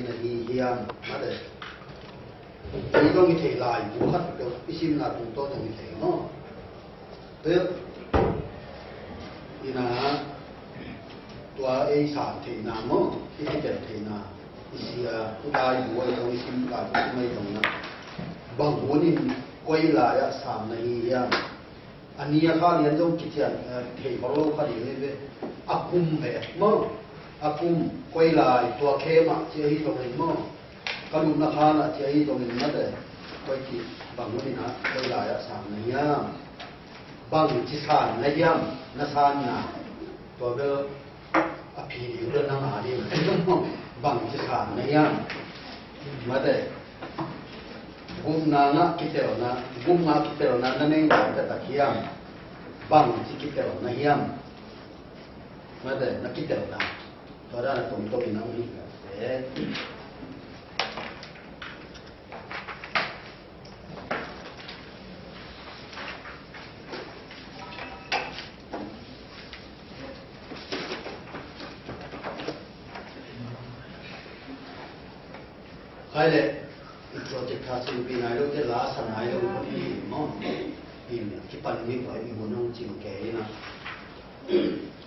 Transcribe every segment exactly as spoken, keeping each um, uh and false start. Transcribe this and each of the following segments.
na hi hiam? Mate. Ei dong i thei lai bu khat peuh i simna tungtawn dong i thei maw? Peuh ina tua ei san theihna maw, i kitel theihna, i sia i lai bu ei dong i sim lai bu sim ei dong na bang hunin koi lai-ah san na hi hiam? A ni a kha lian zong kician, eh, thei bang lo kha ding hi ve. A kum ve maw? A kum koi lai tua khe mah ci ahi zongin maw? Ka lupna khan ah ci ahi zongin mate. Koi ci bang hunin ah koi lai-ah san na hiam? Bang ci san na hiam? Na sanna tua bel a phi ding bel na ngah ding. Bang ci san na hiam? Mate. Gupna ngah kitelna, gupna kitelna na nei nai taktak hiam? Bang ci kitelna hiam? Mate, na kitelna. Tua dan a tongtong in a um hi ka se. Khai le, i project kha simpi nai lo te, la sa nai lo ko i maw. In kipan mi ko i mun hong cing ke ina.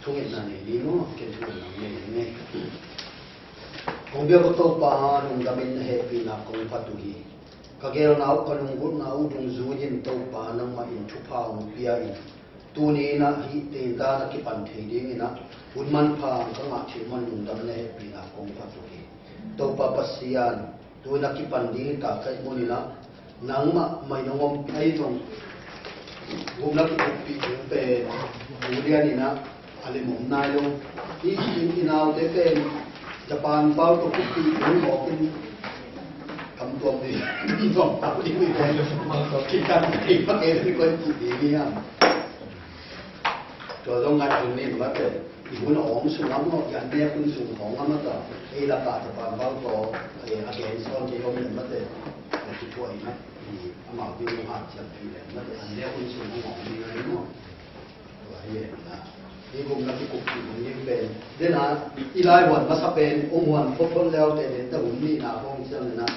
Thungetna nei ni maw, ken thungetna nei ni. Kong biak ko Topa, lungdam in na hehpihna kong phat uh hi. Ka geelna uh, ka lunggulhna uh dungzui in Topa, nangmah in thupha hong pia in. Tuni in ah hih teng dan a kipan thei dingin ah hun manpha ka ngah theih man lungdam na hehpihna kong phat uh hi. Topa Pasian, tu in a kipan ding hi ta ka hih mun in ah nangmah mai nong om pi ahi zong gupna kikuppih ding pen tu lian in ah a lim om nai lo. I, i, i naute pen Japan pau tawh kuppih ding mawk in kam tuam ding, kam tuam pau ding hi pen kikan ding pa kei pen koi kih ding hi hiam? Tua zong ngai hun nin mate. I hun a om sung a maw, i an nek hun sung khawng a mata. Ei lakah Japan bang tawh, eh, a gen sawn kei om nin mate. A kituah in a, i amau ding hong hanciam pi len mate. An nek hun sung a om ding a ni maw. Tua hi len na. I gupna kikup kik hun ding pen. Den a, i lai huan masa pen, ong huan phot phot leu te den ta hun nihna khawng ciang len na.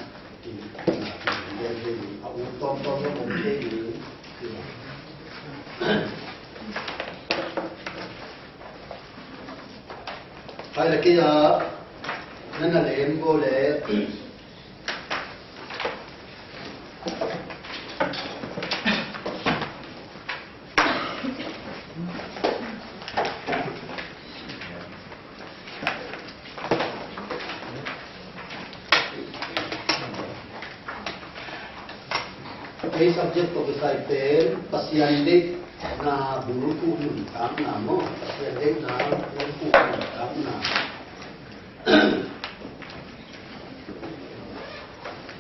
Kin, kin, kin, kin, kin, a ut tawm tawm tawm om thei ding. Pai la kei a, na na lem bo le. Ei subject tawh kisai pen Pasian deihna bulphuh nuntakna maw? Pasian deihna bulphuh nuntakna.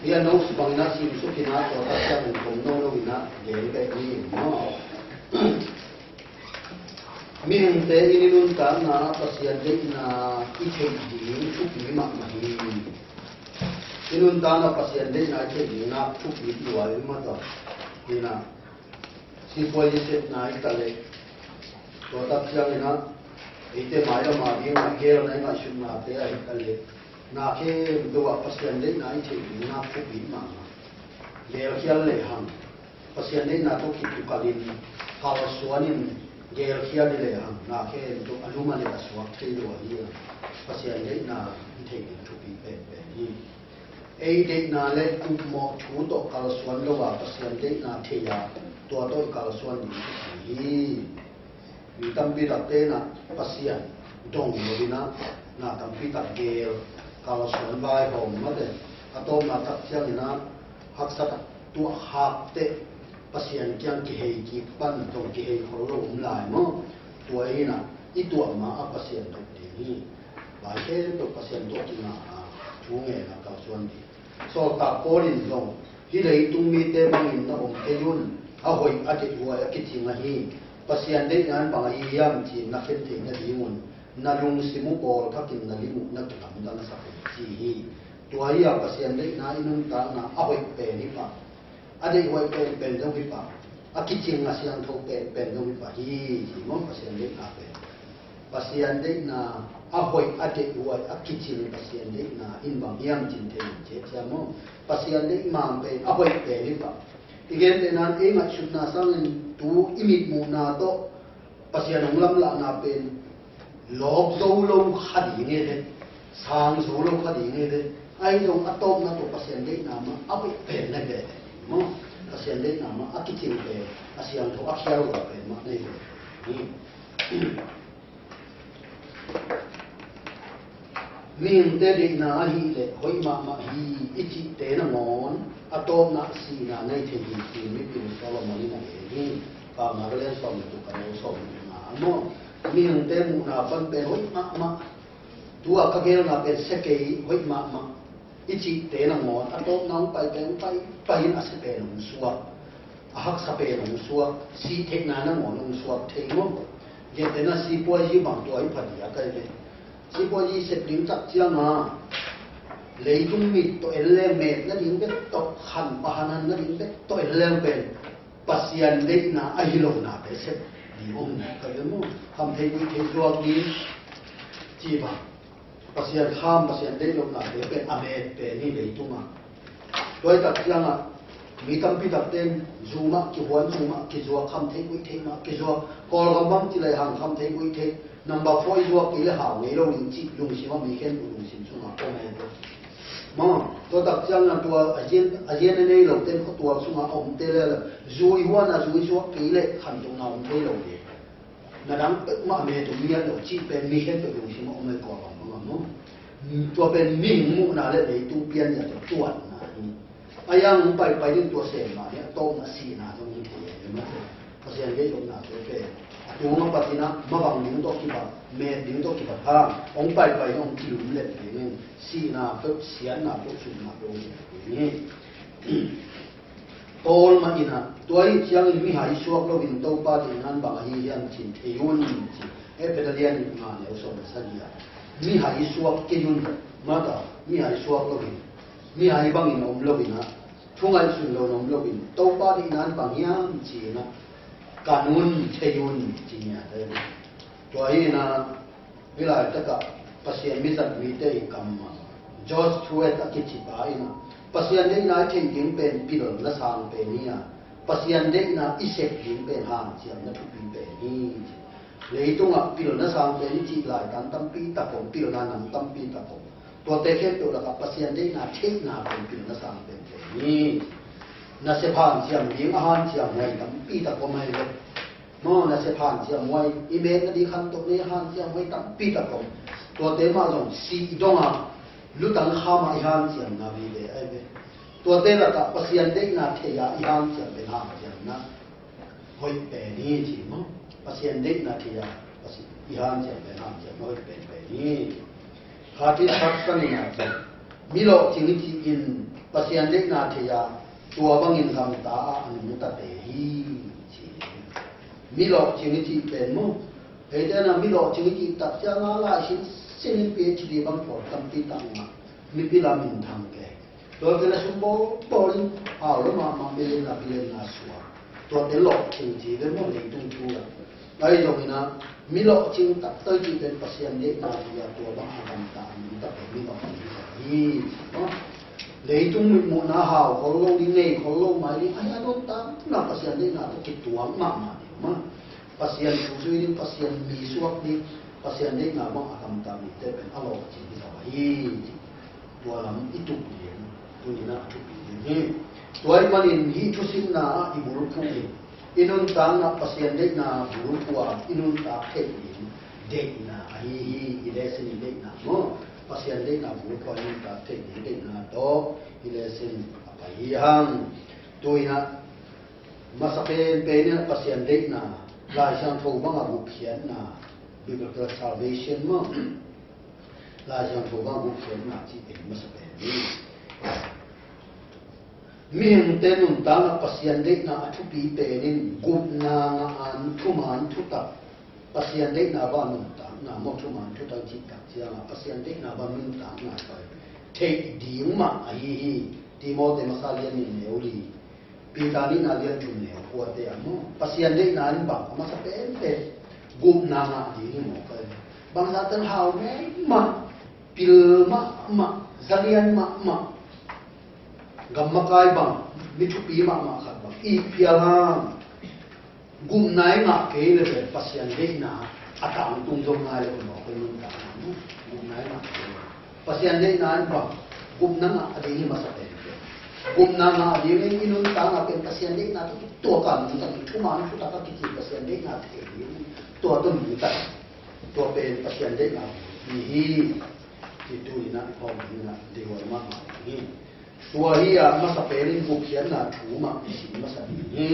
Hih a notes bangin a simsuk in a, tua tak ciangin kong nono in a gen beh ni maw? Mihingte in i nuntakna ah Pasian deihna i theih ding thupi mahmah hi. I nuntakna Pasian deihna i theih ding ah thupi lua i mata. Hi na, sipuai i sepna hi ta leh, tua tak ciangin ah eite mailam a ding ah i geelna i ngaihsutnate ahi ta leh, na khempeuh ah Pasian deihna i theih ding ah thupi mahmah. Geelkhial lehang Pasian deihna tawh kitukalin, kalsuanin geelkhial i lehang na khempeuh a lum a leh a suak thei lo ahi a, Pasian deihna i theih ding thupi penpen hi. Ei deihna le upmawh thu tawh kalsuan lo a Pasian deihna thei a, tua tawh i kalsuan ding thupi hi. Mi tampi takte in ah Pasian dong lo in ah na tampi tak geel, kalsuan vaihawm mate. A tawpna tak ciangin ah haksa tak tuah khak teh Pasian kiang kihei kik pan dong kihei khol lo om lai maw? Tua in ah i tuah ma a Pasian dong ding hi. Lai khempeuh Pasian tawh kinga a thu ngen a kalsuan ding. Sawltak Paul in zong, hih leitung mite bangin na om kei un, a hoih a deihhuai a kicing ahi, Pasian deihna in bang ahi hiam ci-in na khen theih nadingun, na lungsim uh bawlthakin na lim uh na kilamdang sak un ci hi. Tua hi a Pasian deihna i nuntakna a hoih pen hi pah, a deihhuai penpen zong hi pah, a kicing a siangtho penpen zong hi pah hi, hi maw Pasian deihna pen. Pasian deihna a hoih, a deihhuai, a kicing Pasian deihna in bang hiam cih thei in ciat ciam maw? Pasian deihna pen a hoih pen hi pah. I gentehna in ei ngaihsutna sangin tu i mitmuhna tawh Pasian hong lamlahna pen lawk zo lo kha ding hi ve, sang zo lo kha ding hi ve. Ahi zong a tawpna tawh Pasian deihna mah a hoih pen na hi ve maw? Pasian deihna mah a kicing pen, a siangtho, a khial lo pen mah na hi ve. Mihingte deihna ahih leh hoih mahmah hi i cihte nangawn a tawpna sihna na hi thei hi, ci-in mipil Solomon in a gen hi. Paunak a lian sawm le guk, a neu sawm le nga maw? Mihingte muhna pan pen hoih mahmah, tua ka gelna pen sia kei, hoih mahmah i cihte nangawn a tawpna hong pai pen hong pai, pai in a sia pen hong suak, a haksa pen hong suak, sih theihna nangawn hong suak thei maw? Gentehna sipuazi bang tua hi pha diak ahi ve. Sipuazi sep ding tak cianga leitung mit tawh en leng, met nading bek tawh, khan pahan han nading bek tawh en leng pen Pasian deihna ahi lonate sep ding om na ka ve maw? Kham thei buih thei zuak ding ci bang, Pasian kham, Pasian deih lonate pen a met pen hi leitungah. Tua hi tak ciangah mi tampi takte in zu mah kihuan, zu mah kizuak, kham thei buih thei mah kizuak, Kawlgam bang ci lai hang kham thei buih thei, number four i zuak kei le hau ngei lo ding cih lungsim a mi khempeuh lungsim sungah om hi ve. Maw, tua tak ciangah tua a zian, a zian a nei lote in khuatual sungah a omte le, zu i huan a zu i zuak kei le khantohna om thei lo hi. Na dang peuhmah a met uh ngiat lo cih pen mi khempeuh lungsim a om hi, Kawlgam bangah maw? Tua pen mihing muhna le leitung pianzia tawh tuatna hi. A yang hong paipai ding tua sem mah hi, a tawpna sihna zong hi thei hi mah. Pasian deih lohnate pen a tung a patin ah mavang ding tawh kibat, met ding tawh kibat hang hong paipai, hong kilumlet ding in sihna peuh, siatna peuh, sumna peuh hong hi ding hi. Paul mah in ah, tua ahih ciangin mihai suak loin Topa deihna in bang ahi hiam cih thei un, ci. Efesa lian nih, nga, neu sawm le sagih ah, mihai suak kei un, mata, mihai suak loin, mihai bangin om loin ah, thu ngaihsun loin om loin, Topa deihna in bang hiam ci-in ah kan un, thei un, ci ngiat hi. Tua hi in ah, hih laitakah Pasian mizat mite i kam ah George Truett a kici pa in ah, Pasian deihna i theih ding pen pilna sang pen hi a, Pasian deihna i sep ding pen hanciamna thupi pen hi. Leitungah pilna sang pen i cih laitan tampi tak om, pilna nam tampi tak om. Tuate khempeuh lakah Pasian deihna theihna pen pilna sang pen pen hi. Nasep hanciam ding a hanciam huai tampi tak om ahi lo. Maw, nasep hanciam huai, i met nading khantohna hanciam huai tampi tak om. Tuate mah zong sih dongah lutang kham ah i hanciamna vive ahi ve. Tuate lakah Pasian deihna thei-a i hanciam pen hanciamna hoih pen hi, ci maw? Pasian deihna thei-a Pasi-, i hanciam pen hanciamna hoih penpen hi. Curtis Hudson in ah, mi lawhcing i cih in Pasian deihna thei-a tua bangin gamta a nungtate hi, ci. Mi lawhcing i cih pen maw? Eite in ah mi lawhcing i cih tak ciangah lai sinsin in PhD bang pawl tampi tak ngah, mipi lam minthang kei. Tuate na sum bawlbawl in hau lo mahmah, million a billion a suak. Tuate lawhcing ci ve maw, leitung thu ah. Ahi zongin ah mi lawhcing taktak i cih pen Pasian deihna thei-a tua bang a gamta a nungtate mi lawhcing hi. Leitung mitmuhna hau khol lo ding, ngei khol lo mai ding, ahi a nuntakna Pasian deihna tawh kituak mahmah ding maw? Pasian thu zui ding, Pasian mi suak ding, Pasian deihna bang a gamta mite pen a lawhcing hi zaw hi. Tua lam i tup ding, tuni-in ah a thupi ding hi. Tua ahih manin hih thusimna ah i bulphuh in, i nuntakna Pasian deihna bulphuh a i nuntak theih ding deihna ahi hi. I lesson i deihna maw? Pasian deihna bulphuh a i nuntak theih ding deihna tawh i lesson a pai hi hang. Tu-in ah masa penpen in ah Pasian deihna, Lai Siangtho bangah gupkhiatna, biblical salvation maw? Lai Siangtho bang gupkhiatna cih pen masa pen hi. Mihingte nuntakna Pasian deihna a thupi pen in gupna ngah an thuman thutak, Pasian deihna bang nuntakna maw, thuman thutak cih tak ciangah Pasian deihna bang nuntakna pai theih ding mah ahi hi. Timote masa lian nih, neu li, Peter nihna lian thum, neu kuate ah maw, Pasian deihna in bang a masa penpen gupna ngah ding hi maw kai. Bangzah tan hau mahmah, pil mahmah, zalian mahmah, gammakai bang, mi thupi mahmah khat bang i phial hang. Gupna i ngah kei le pen Pasian deihna a tangtung zong ngai le pen mawk i nuntakna mu. Gupna i ngah kei le Pasian deihna in bang, gupna ngah a ding hi masa pen pen. Gupna ngah a ding in i nuntakna pen Pasian deihna tawh tua kan nuntak, thuman thutak a kici Pasian deihna thei ding tua tawh nuntak. Tua pen Pasian deihna mi hi. Hi tu in a i pawm ding in a dei huai mahmah ding hi. Tua hi a masa pen in gupkhiatna thu mah i sin masa ding hi.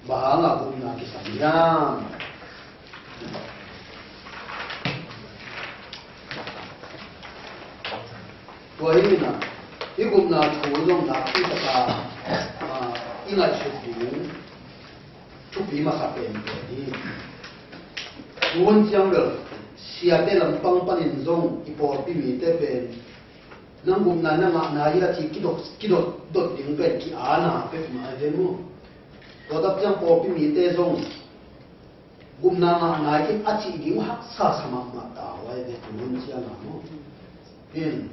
Bang hangah gupna kisam hiam? Tua hi in a i gupna thu zong nakpi taka, ah, i ngaihsut ding thupi masa pen pen hi. Tun ciang bel siate lampang panin zong i pawlpi mite pen nang gupna na ngahna hi la ci kidot, kidot dot ding pen ki-ana pek mah a hi ve maw? Tua tak ciang pawlpi mite zong gupna ngahna hi kei a cih ding haksa sa mahmah ta huai ve tun ciang a maw? Hin,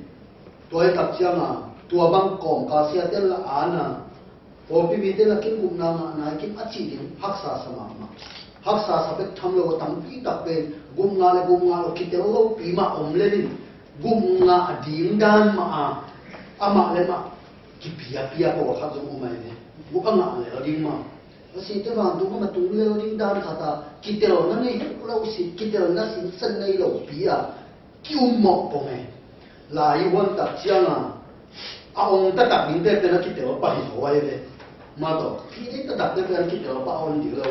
tua hi tak ciang a, tua bang kawmkal siate la ana, pawlpi mite la kin gupna ngahna hi kei a cih ding haksa sa mahmah. Haksa sa bek tham lo a tampi tak pen gupna le gupna lo kitel lopi mah om lel in gupna a ding dan mah a, amah le mah kipiapia pawlkhat zong om ahi ve. Gup a ngah lel ding mah. A site vantung a matung lel ding dan khat a, kitelna nei hek lo si, kitelna sinsen nei lopi a ki-um mawh pong e. Lai i huan tak ciang a, a ong taktak dingte pen a kitel pah hi zaw ahi ve. Mah tawh, phi dei taktakte pen a kitel pah a ong ding lo.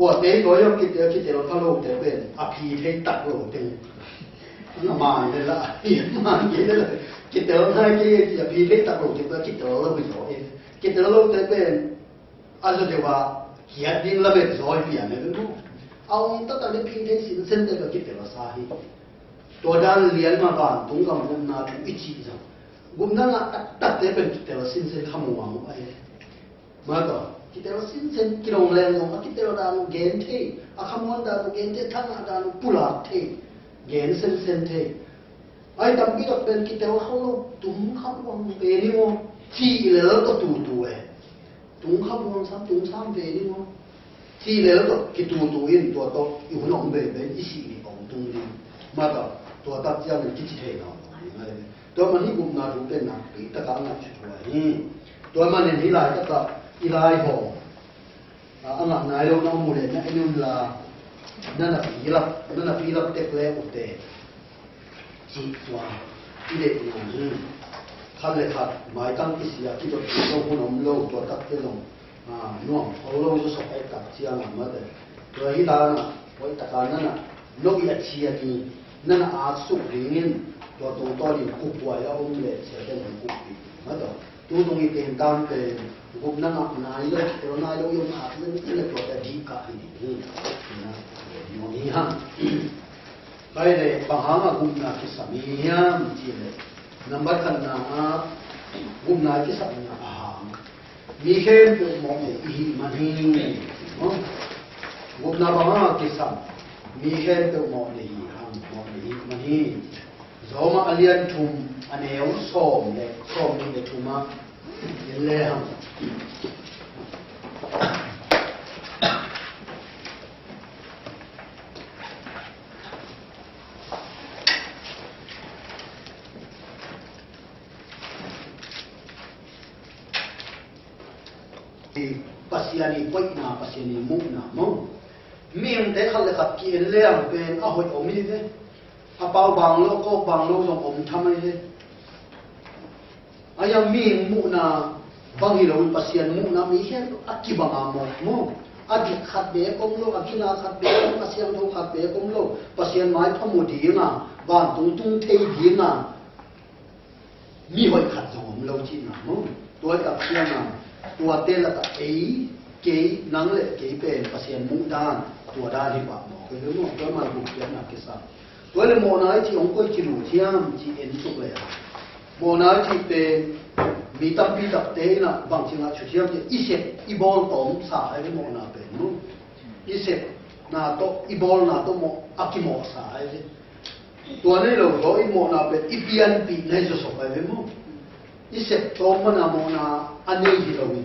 Kuate i dawi a kitel, kitel pha lote pen a phi thei tak lote. Na man le la, man le la. Kitel nai kei a phi thei tak lote pen a kitel lo hi zaw e. Kitel lote pen a zaw deuh a kiat ding lamet zaw hi pian e maw? A ong taktak le phi thei sinsen te pen kitel a sa hi. Tua dan lian mah vantung gam gupna thu i cih zong, gupna ngah taktakte pen kitel sinsen khamuang uh ahi. Mah tawh, kitel sinsen kilawm leng zong a kitel dan uh gen thei, a khamuan dan uh gen thei, thangah dan uh pulak thei, gen sensen thei. Ai tampi tak pen kitel kha lo, tum kha lo ang pen i maw? Cih lel tawh tutu e. Tum kha buang sam, tum sam pen i maw? Cih lel tawh kitutu in tua tawh i hun a om beibei i sih ni om tung ding. Mah tawh, tua tak ciangin kici thei nawn lo ding ahi. Tua man hi gupna thu pen nakpi taka a ngaihsut huai hi. Tua manin hih laitakah i lai hawm a, a ngah nai lo na om uh leh na en un la, na na pilap, na na pilap tek le uh teh. Cih tua i deihna hi. Khat le khat maitang kisia kidot lo hun om lo, tua takte zong, ah, nuam kho lo zaw sawk ahi tak ciang a mate. Tua hi dan a hoih taka na na, no i a cia ni, na na aksuk dingin tua tungtawnin kukhuai a om leh siate nong kukpih mate. Tutung i pen tam pen gupna ngah nai lo, kitel nai lo i om khak zenzen le tuate dih kah hi ding hi. Nuam hi hang. Bai le bang hangah gupna kisam hi hiam cih leh, nambat khatna ah gupna kisam hi a hang. Mi khempeuh mawhnei i hih man hi. Gupna bang hangah kisam? Mi khempeuh mawhnei hi hang, mawhnei i hih man hi. Rom a lian thum a neu sawm le sawmnih le thum ah en le hang. Pasian i koihna, Pasian i muhna maw? Mihingte khat le khat ki-en le ang pen a hoih om hi ve. A pau bang lo, kawk bang lo zong om tham ahi ve. A hiang mihing muhna bang hi lo in Pasian muhna mi khempeuh a kibang a mawk maw? A dik khat beek om lo, a gina khat beek om lo, a siangtho khat beek om lo. Pasian maipha mu ding a, vantung tung thei ding a mi hoih khat zong om lo cihna maw? Tua tak ciang a, tuate lakah ei, kei, nang le kei pen Pasian muh dan, tua dan hi pah mawk hi ve maw? Tua man gupkhiatna kisam. Tua le mawhna i cih hong koi ci lut hiam cih en suk le a, mawhna i cih pen mi tampi takte in a bang ci ngah suk hiam cih i sep, i bawl tawm sa ahi ve mawhna pen maw? I sep na tawh, i bawlna tawh mawh a kimawhsa ahi ve. Tua nei lo zaw i mawhna pen i pianpih nei zawsop ahi ve maw. I sep tawm mana mawhna a nei hi loin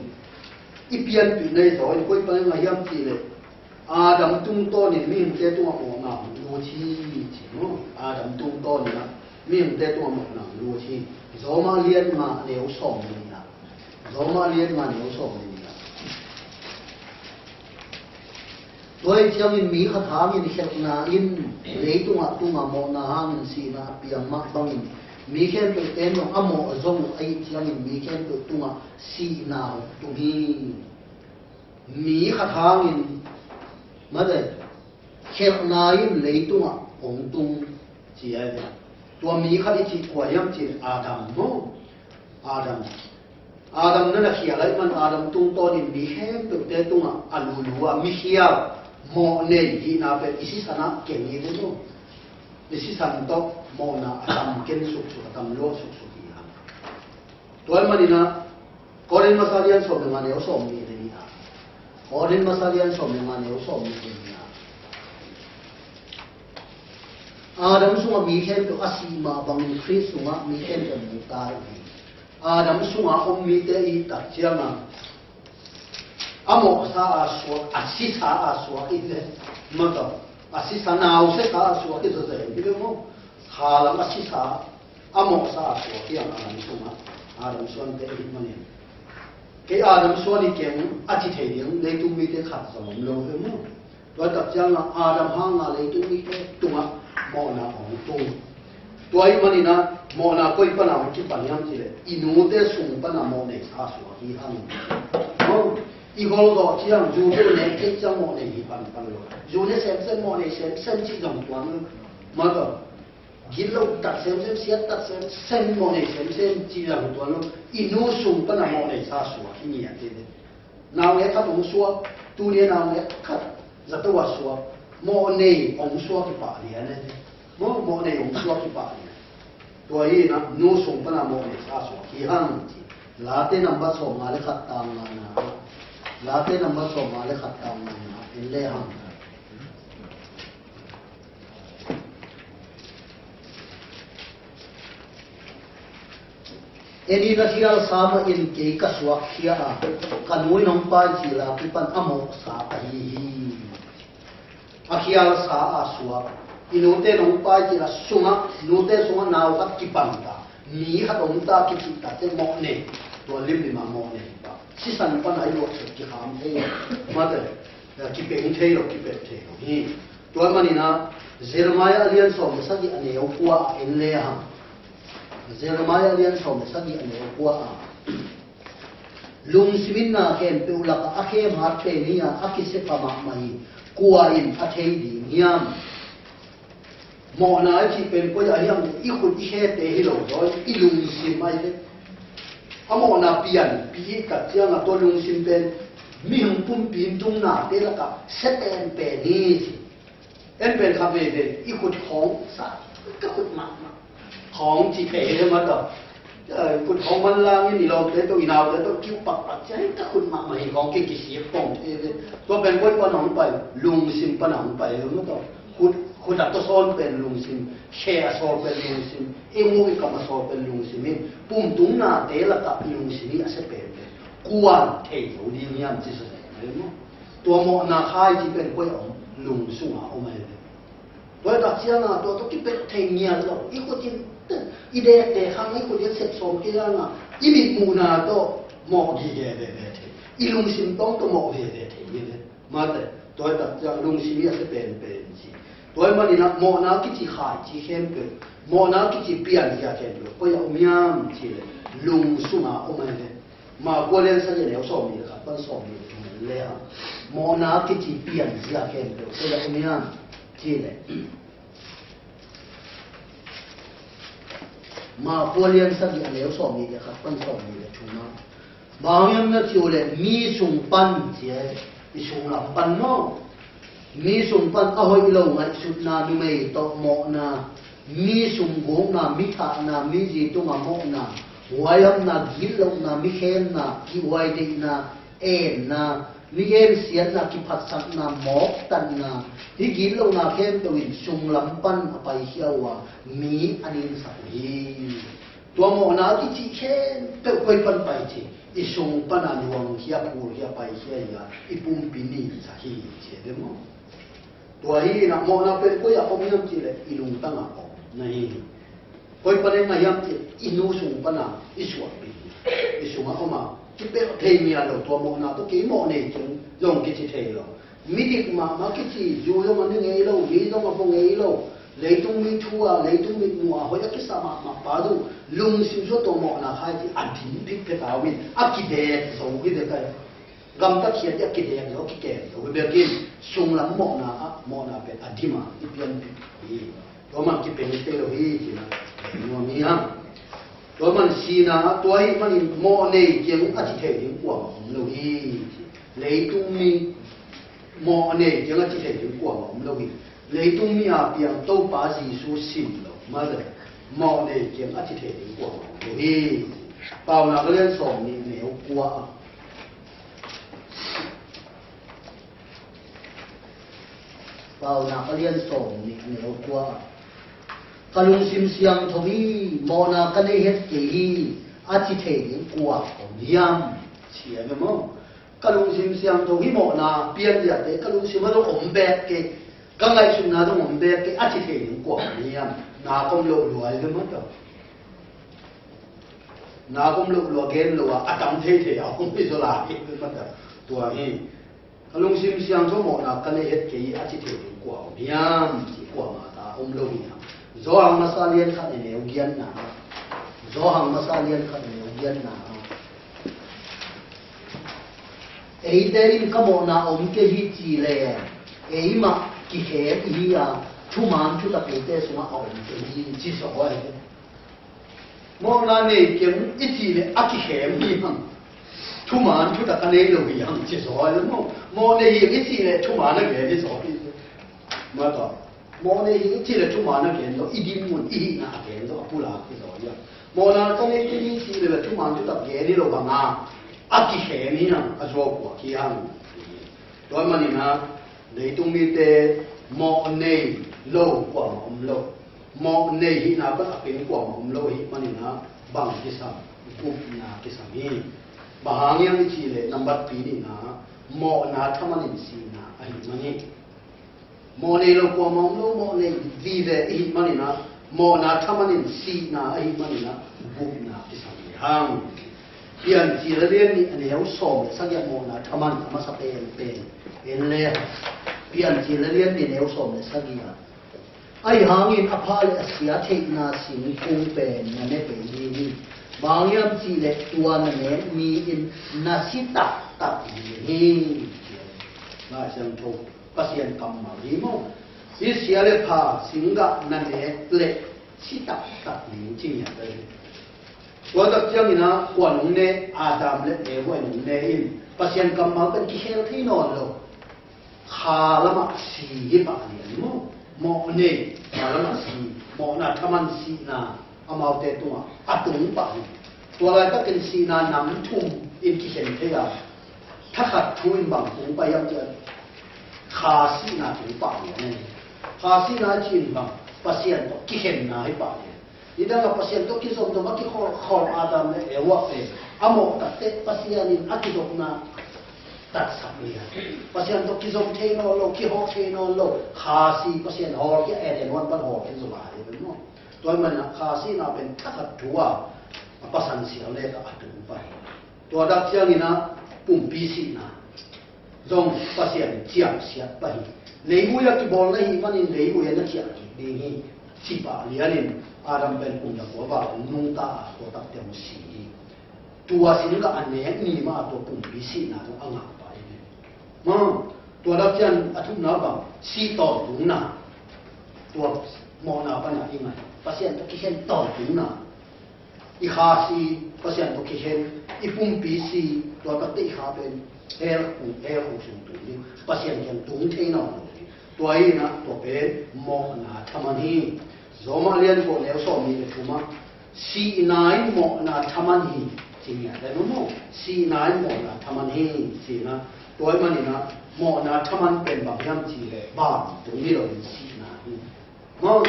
i pianpih nei zaw in koi pan a ngah hiam cih leh Adam tungtawnin mihingte tungah mawhna hong lut hi ci maw. Adam tungtawnin ah mihingte tungah mawhna hong lut hi. Roma lian nga neu sawm le nih ah. Roma lian nga neu sawm le nih ah. Tua ahih ciangin mi khat hangin khelhna in leitungah tungah mawhna hangin sihna a piang mah bangin mi khempeuh ten zong a mawh zong uh ahih ciangin mi khempeuh tungah sihna hong tung hi. Mi khat hangin mate khelhna in leitungah hong tung ci a hi. Tua mi khat i cih kua hiam cih Adam maw? Adam. Adam na na khial ahih man Adam tungtawnin mi khempeuhte tungah a lulu a mikhial mawh nei hihna pen i sisan ah keng hi ve maw. I sisan tawh mawhna a tam ken suksuk a tam luah suksuk hi hang. Tua ahih manin ah Korin masa lian sawm le nga neu sawm nih le nih ah. Korin masa lian sawm le nga neu sawm nih le nih ah. Adam sungah mi khempeuh a sih mah bangin Khrist sungah mi khempeuh hong tai uh hi. Adam sungah om mite i tak ciangah a mawhsa a suak, a sisa a suak i le mataw. A sisa nau sesa a suak i zawzen hi le maw. Thalam a sisa a mawhsa a suak hi ang Adam sungah. Adam suante i hih manin kei Adam suan hi keng a ci thei ding leitung mite khat zong om lo hi maw. Tua tak ciangah Adam hanga leitung mite tungah mawhna hong tung. Tua ahih manin ah mawhna koi pana hong kipan hiam cih leh i nute sung pana mawh neisa suak hi hang. Maw, i hol zawh ciang zu teuh nek theih ciang mawh nei hi panpan lo. Zu ne semsem mawh nei semsem cih zong tuan lo. Mataw. Gitloh tak semsem, siat tak semsem, mawh nei semsem cih zong tuan lo. I nu sung pana mawh neisa suak hi ngiat hi. Naungek khat hong suak, tuni a naungek khat zato a suak, mawh nei hong suak hi pah lian e. Maw, mawh nei hong suak hi pah lian. Tua hi na, nu sung pana mawh neisa suak hi hang ci. Late nambat sawmnga le khat tang ngana. Late nambat sawmnga le khat tang ngana. En le hang. En in a khial sa mah in kei ka suakkhia a, ka nu in hong paicil a kipan a mawhsa ahi hi. A khial sa a suak, i nute in hong paicil a sungah, nute sungah nau khat kipang ta, mi khat om ta kicih ta teh mawh nei, tua limlim a mawh nei pa. Sisan pan a i luahsuk kikham thei, mate, kipeng thei lo, kipet thei lo hi. Tua manin ah Jeremiah a lian sawm le sagih a neu kua ah en le hang. Jeremiah a lian sawm le sagih a neu kua ah. Lungsim in na khempeuh lakah a khem hat pen hi a, a kisia pha mahmah hi. Kua in a thei ding hiam? Mawhna i cih pen koi ah hiam? I khut i khete hi lo zaw, i lungsim ahi ve. A mawhna pianpih i tak ciangah tua lungsim pen mihing pumpi in tungnate lakah sia penpen hi ci. En pen kha veve i khut khawng sa, ka khut mahmah khawng ci thei hi mataw. Khut khawng manlang in i lawmte tawh i naute tawh kiu pakpak cia hi, ka khut mahmah hi khawng kei kisik pong thei ve. Tua pen koi pan a hong pai? Lungsim pan a hong pai hi mataw. Khut, khut a tawsawn pen lungsim, khe a sawl pen lungsim, i muk i kam a sawl pen lungsim in pumtungnate lakah i lungsim hi a sia penpen. Kuan thei zo ding hiam ci sa hi maw? Tua mawhna khai ci pen koi a om? Lung sunga om ahi ve. Tua tak cianga tua tawh kipet thei ngiat lo. I khut in i dekte khang i khut in sep sawm kei anga i mitmuhna tawh mawh gige veve thei. I lungsim tawng tawh mawh veve thei hi ve. Mate, tua tak ciang lungsim hi a sia penpen ci. Tua manin ah mawhna kici khai ci khempeuh, mawhna kici pianzia khempeuh koi a om hiam ci le lung sunga om ahi ve. Marka lian sagih neu sawm nih le khat pan sawm nih le thum le a, mawhna kici pianzia khempeuh koi a om hiam ci le. Marka lian sagih a neu sawm nih le khat pan sawm nih le thum a. Bang hiam na ci uh le mi sung pan ci a, i sung lam pan maw? Mi sung pan a hoih lo ngaihsutna, numei tawh mawhna, mi sung gukna, mi thahna, mi zi tungah mawhna, huaihamna, gitlohna, mi khenna, kihhuai deihna, enna, mi gensiatna, kiphatsakna, mawktatna, hih gitlohna khempeuh in sunglam pan a paikhia uh a, mi a ninsak uh hi. Tua mawhna a kicih khempeuh koi pan pai ci, i sung pana luangkhia, phulkhia, paikhia hi a, i pumpi ninsak hi ci a, deuh maw? Tua hi inah mawhna pen koi ah om hiam cihleh i lungtang ah om na hi. Koi panin a hiam cih i nu sung pana i suahpih hi. I sungah om a kipelh thei ngiat lo, tua mawhna tawh kei mawh nei keng zong kici thei lo. Midik mahmah kici, zu zong a ne ngei lo, mi zong a vua ngei lo, leitung mi thu a, leitung mitmuh a hoih a kisa mahmah pa zong lungsim sua tua mawhna khai ci a dim phikphe ta uh in a kidek zo hi ve kai. Gamta khiat i a kidek zo, kikem zo hi bekin sunglam mawhna ah mawhna pen a dim a i pianpih hi. Tua man kipeng te lo hi cina nuam hi hang. Tua man sina ah tua hi manin mawh nei kiang a ci thei ding kuamah om lo hi. Leitung mi mawh nei kiang a ci thei ding kuamah om lo hi. Leitung mi a piang Topa Jesu sim lo male mawh nei kiang a ci thei ding kuamah om lo hi. Paunak a lian sawm nih neu kua ah Paunak a lian sawm nih neu kua ah ka lungsim siangtho hi, mawhna ka nei het kei hi, a ci thei ding kua om hiam? Ci a maw? Ka lungsim siangtho hi, mawhna pianziate ka lungsim a dong om bek kei, ka ngaihsutna dong om bek kei, a ci thei ding kua om hiam? Na kom lo luai ve maw tawh. Na kom lo lua gen lo a, a tam thei thei a om hi zaw lai hi maw tawh. Tua hi. Ka lungsim siangtho mawhna ka nei het kei a ci thei ding kua om hiam? Ci kuamah ta om lo hi hang. Zawhang masa lian khat neu giatna. Zawhang masa lian khat neu giatna. Eite in ka mawhna om kei hi ci le, eimah kikhem i hi a, thuman thutak eite sungah a om kei hi ci sawh ahi. Mawhna nei keng i cih leh a kikhem hi hang. Thuman thutak a nei lo hi hang ci zaw hi maw? Mawh nei hi i cih leh thuman a gen hi zaw hi. Mawh nei hi i cih leh thuman a gen lo, i dinmun i hihna a gen lo, a pulak hi zaw hi hang. Mawhna ka nei keng hi i cih leh thuman thutak gen hi lo banga a kikhem hi hang, a zuau puak hi hang. Tua manin ah leitung mite mawh nei lo kuamah om lo. Mawh nei hihna pan a peng kuamah om lo ahih manin ah bang kisam, gupna kisam hi. Bang hang hiam i cih leh nambat pi nihna ah mawhna thaman in sihna ahih man hi. Mawh nei lo kuamah om lo, mawh nei vive i hih manin ah mawhna thaman in sihna ahih manin ah gupna kisam hi hang. Piancil a lian nih a neu sawm le sagih ah mawhna thaman a masa penpen en le. Piancil a lian nih a neu sawm le sagih ah, ahi hangin a pha le a sia theihna singkung pen na ne pei ding hi. Bang hang hiam cih leh tua na nek mi in na si taktak ding hi. Lai Siangtho Pasian kammal hi maw? Hih sia le pha singgah na nek leh si taktak ding ci ngiat ahi. Tua tak ciangin ah kua in hong ne? Adam le Eva in hong ne in, Pasian kammal pen kikhel thei nawn lo. Kha lamah si hi pah lian maw? Mawh nei, kha lamah si, mawhna thaman sihna amaute tungah a tung pah hi. Tua laitakin sihna nam thum in kikhen thei a, thakhat thu in bang tung pah hiam cih leh kha sihna tung pah lian ahi. Kha sihna a cih in bang, Pasian tawh kikhenna hi pah lian. Nidang a Pasian tawh kizom dong a kikhawm Adam le Eva pen a mawh takteh Pasian in a kizopna tatsak lian. Pasian tawh kizom thei nawn lo, kihawk thei nawn lo. Kha si Pasian hawlkhia, Eden huan pan hawlkhia zaw lai hi pen maw? Tua hi manin ah kha sihna pen thakhat thu a, a pasan sial lek ah a tung pah hi. Tua tak ciangin ah pumpi sihna zong Pasian in ciamsiat pah hi. Leivui a kibawl na hih manin leivui ah na khiah kik ding hi, ci pah lianin Adam pen kum za kua val hong nungta a, tua takte hong si hi. Tua singgah a nek ni mah a tua pumpi sihna zong a ngah pah hi. Maw, tua tak ciang a thumna bang, si tawntungna. Tua mawhna pan a i ngai, Pasian tawh kikhen tawntungna. I kha si, Pasian tawh kikhen, i pumpi si, tua takte i kha pen hell khuk, hell khuk sung tung ding, Pasian kiang tung thei nawn lo ding. Tua hi inah tua pen mawhna thaman hi. Roma lian kua neu sawm nih le thum ah, sihna in mawhna thaman hi. Sihna, sihna in mawhna thaman hi. Sihna, tua ahih manin ah mawhna thaman pen bang hiam cih leh vantung hi lo in sihna hi. Maw,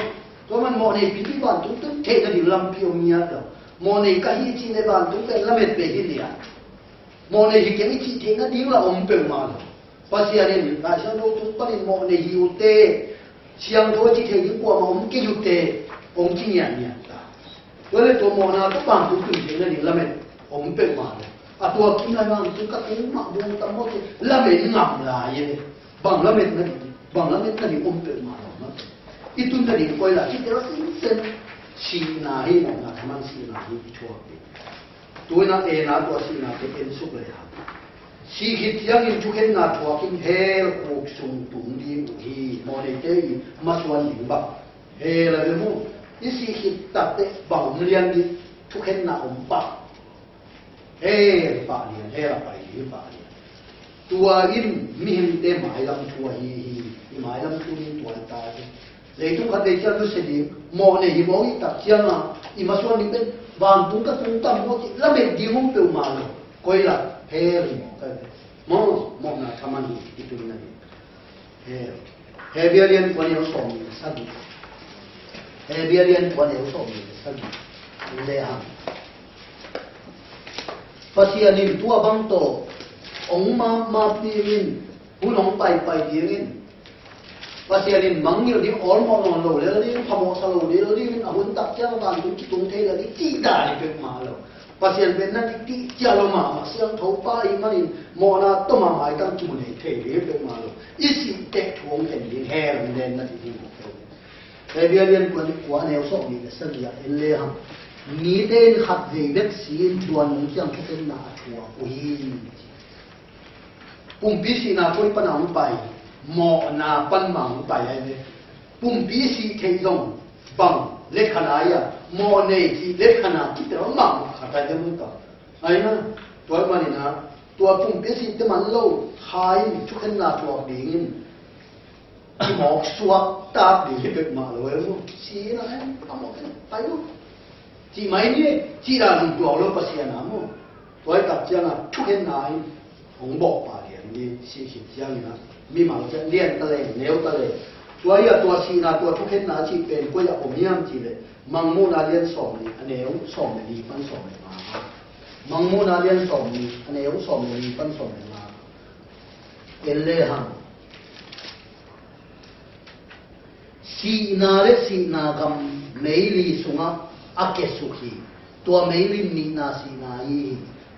tua man mawhnei pi ding vantung tun theih nading lampi om ngiat lo. Mawhnei ka hi cih leh vantung pen lamet pen hi lian. Mawhnei hi keng i cih theih nading la om peuhmah lo. Pasian in Laisiangtho tung panin mawhnei hi uh teh, siangtho a cih theih ding kuamah om kei uh teh, hong ci ngiatngiat ta. Tua leh tua mawhna tawh vantung tun theih nading lamet om peuhmah lo. A tua kim lai vantung ka tung mah buang tam maw ci lamet ngam lai e. Bang lamet nading, bang lamet nading om peuhmah lo mah. I tun nading koi la ci tel sinsen. Sihna hi, mawhna thaman sihna hi i thuak ding. Tuina ena tua sihna te en suk lehang, sih khit ciangin thukhenna thuakin hell khuk sung tung ding uh hi. Mawhneite i masuan ding bang hell a ve mu. I sih khit takteh bang om lian ding? Thukhenna om pah. Hell pah lian, hell a pai ding pah lian. Tua in mihingte mailam thu ahi hi. I mailam thu in tua i ta hi. Leitung khat vei ciang nusia ding, mawhnei hi mawk i tak ciangin i masuan ding pen vantung ka tung tam maw ci lamet ding om peuhmah lo. Koi la? Hell hi mawk ka ve. Maw, mawhna thaman hi i tun nading. Hell. Hebru lian kua neu sawm nih le sagih. Hebru lian kua neu sawm nih le sagih. Lehang, Pasian in tua bang tawh hong mapmapi in, hun hong paipai dingin, Pasian in mangngilh ding, awlmawh nawn lo lel ding, phamawhsa lo lel ding, a hun tak ciang vantung kitung thei lel ding cih dan hi peuhmah lo. Pasian pen na kici cia lo mahmah, siangtho pa ahih manin mawhna tawh mahmah i tang kimu nei thei ding hi peuhmah lo. I sih teh thu hong khen ding hell hong len na ding hi mawk lo. Hebru lian kua neu sawm nih le sagih ah en lehang, mite in khat vei bek si in tua nung ciang thukhenna a thuak uh hi. Pumpi sihna koi pan a hong pai? Mawhna pan mah hong pai ahi ve. Pumpi sih theih zong bang letkhan a ia, mawhnei cih letkhan a kitel mahmah khat ahi ve mawk a. Ahi na, tua ahih manin ah tua pumpi sih te man lo kha in thukhenna thuak dingin kimawk suak tak ding hi peuhmah lo e maw. Si in a en a mawk in pai lo. Cih mai ni, cih dan hong tuak lo Pasian a maw. Tua hi tak ciangin thukhenna in hong bawh pah lian ni, sih khit ciangin ah mimal ciat lian ta leng, neu ta leng. Tua hi a tua sihna, tua thukhenna a cih pen koi ah om hiam cih leh Mangmuhna lian sawm nih, a neu sawm le li pan sawm le nga. Mangmuhna lian sawm nih, a neu sawm le li pan sawm le nga. En lehang, sihna le sihna gam meili sungah a kiasuk hi. Tua meili in nihna sihna ahi hi.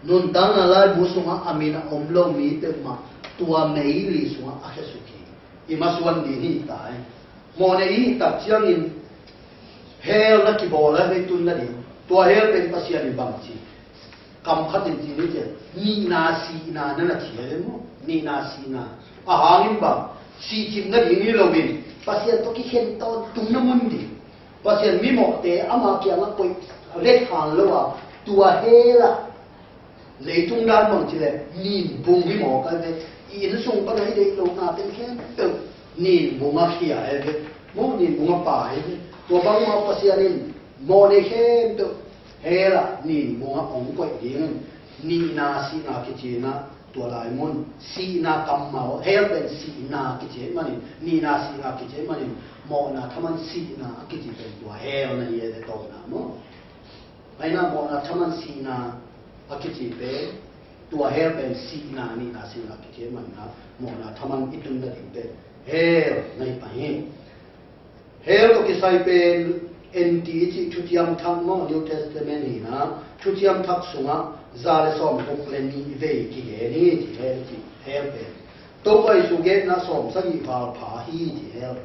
Nuntakna laibu sungah a min a om lo mi peuhmah tua meili sungah a kiasuk hi. I masuan ding hi ta hi. Mawhnei i hih tak ciangin hell na kibawl a, hei tun nading. Tua hell pen Pasian in bang ci? Kam khat in ci ni cian, nihna sihna na na ci a le maw. Nihna sihna. A hangin bang? Sihcip nading hi loin Pasian tawh kikhen tawntung na mun ding. Pasian mimawhte ama kiangah koih letkhan lo a, tua hell ah leitung dan bang ci leh ninbung hi mawk a ve. I innsung pan a i deih lohna pen khempeuh ninbung a khia a ve. Maw, ninbung a pai a ve. Tua bangmah Pasian in mawhnei khempeuh hell ah ninbung ah hong koih dingin nihna sihna kici in ah, tua lai mun sihna kammal, hell pen sihna kici ahih manin, nihna sihna kici ahih manin, mawhna thaman sihna a kici pen tua hell na hi a ve, tawpna maw. Ahi na, mawhna thaman sihna a kici pen tua hell pen sihna, nihna sihna a kici ahih manin ah mawhna thaman i tun nading pen hell na hi pah hi. Hell tawh kisai pen en ti i cih Thuciam Thak maw, New Testament hi na, Thuciam Thak sungah za le sawm guk le nih vei kigen hi ci, hell cih, hell pen. Topa Jesu genna sawm sagih val pha hi ci, hell.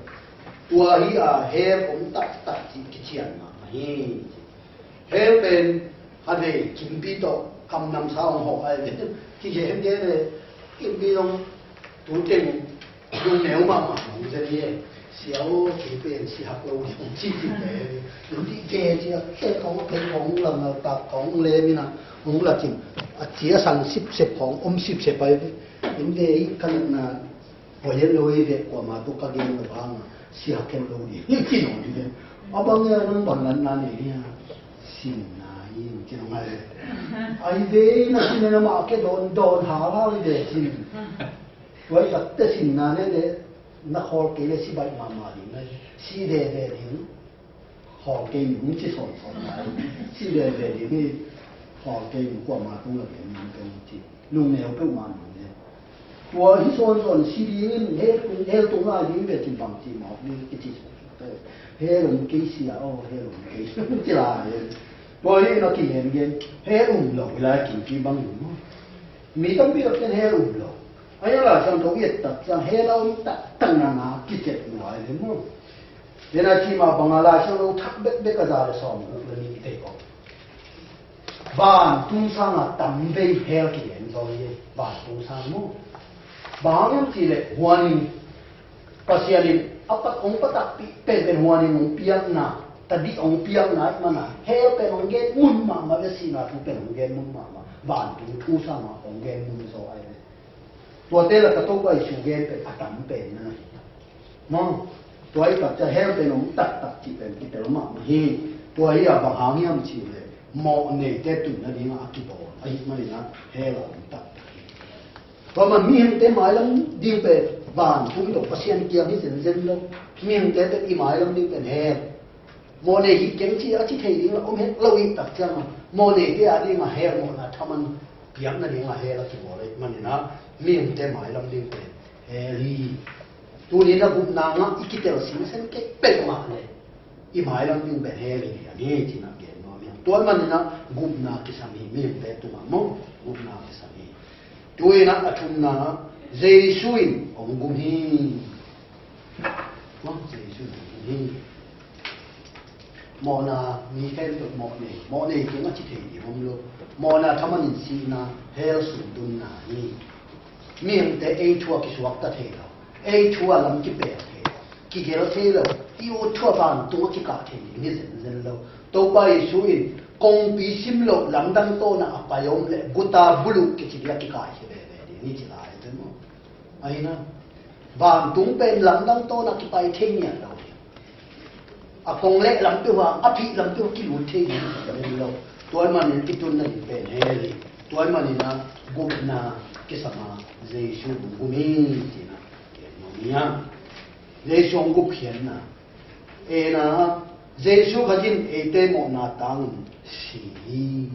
Tua hi a hell om taktak cih kician mahmah hi ci. Hell pen a vei kimpi tawh kamnamsa hong hawh a, kigen gen le kimpi zong tu teng lungneu mahmah hong zen hi. Sia aw, kei pen si hak lo ding hong ci ci ve. Lungdih ve ci a, kei kong a pen kong lam a tak kong lem in a, hong la cin a, ci a sang sipsep hong om sipsep a hi. Innte i ka natna buai het lo hi ve, kuamah tawh ka gen lo hang a, si hak het lo ding hi ci nawn hi ve. A bang e, nang bang natna nei hi a, sinna hi. Ing ci ngai. Ai ve na sin na ma ke don don ha la ve sin. Wai tak te sin na ne ne na khol ke le si bai ma ma ding na si de de ding. Khol ke mi hong ci son son lai. Si de de ding ni khol ke mi kua ma tung la ke mi tung ci. Lung neu pe ma neu ne. Tua hi sawnsawn si dingin hell tung, hell tung lai ding ve cin bang ci mawk ding kici. Hell tung kei sia aw, hell tung kei sia ci lai. Tua hi na kigen gen hell tung lo lai kin ki bang ding maw. Mi tampi tak ten hell tung lo. A hi a Lai Siangtho i et tak ciang hell a om taktak na na kicet nuai le maw. Tua na ci ma bang a Lai Siangtho thak bekbek a za le sawm guk le nih i tei ko. Vantung sanga tam vei hell kigen zaw hi, vantung sang maw. Bang hang hiam cih leh huan in Pasian in a pat hong patakpih penpen huan in hong piakna, tadih hong piakna ahih mana hell pen hong gen mun mahmah ve, sihna thu pen hong gen mun mahmah, vantung thu sanga hong gen mun zaw ahi ve. Tuate lak ah Topa Jesu gen pen a tam pen na hi. Maw, tua hi tak ciang hell pen om taktak cih pen kitel mahmah hi. Tua hi a bang hang hiam cih leh mawhneite tun nading a kibawl ahih manin a hell a om taktak hi. Tua man mihingte mailam ding pen vantung tawh Pasian kiang hi zenzen lo. Mihingte pen i mailam ding pen hell. Mawhnei hi keng ci a ci thei ding la om het lo hi tak ciang a, mawhneite a ding a hell mawhna thaman piakna ding a hell a kibawl ahih manin a, mihingte mailam ding pen hell hi. Tuni na gupna ngah i kitel singsen kei pek mah le i mailam ding pen hell hi a ni cin a gen nuam hi. Tua ahih manin a gupna kisam hi, mihingte tungah maw gupna kisam hi. Tu in a thumna Jesu in hong gum hi. Maw, Jesu in hong gum hi. Mawhna, mi khempeuh mawhnei, mawhnei kiang a ci thei ding om lo. Mawhna thaman in sihna, hell sung tunna hi. Mihingte ei thu a kisuakta thei lo, ei thu a lam kipel thei lo, kigel thei lo, i ut thu a vantung a kikah thei ding hi zenzen lo. Topa Jesu in kongpi sim lo lamdang tawna a pai om le guta buluh kici ding a kikai hi veve ding hi ci lai te maw. Ahi na, vantung pen lamdang tawna kipai thei ngiat lo. A kong leh lam peuh a, a phih lam peuh a kilut thei ngiat lo. Tua ahih manin i tunna ding pen hell hi. Tua ahih manin a gupna kisam a Jesu hong gum hi cih na. Jesu hong gupkhiatna. Ena, Jesu Khazih in eite mawhna tangin si hi.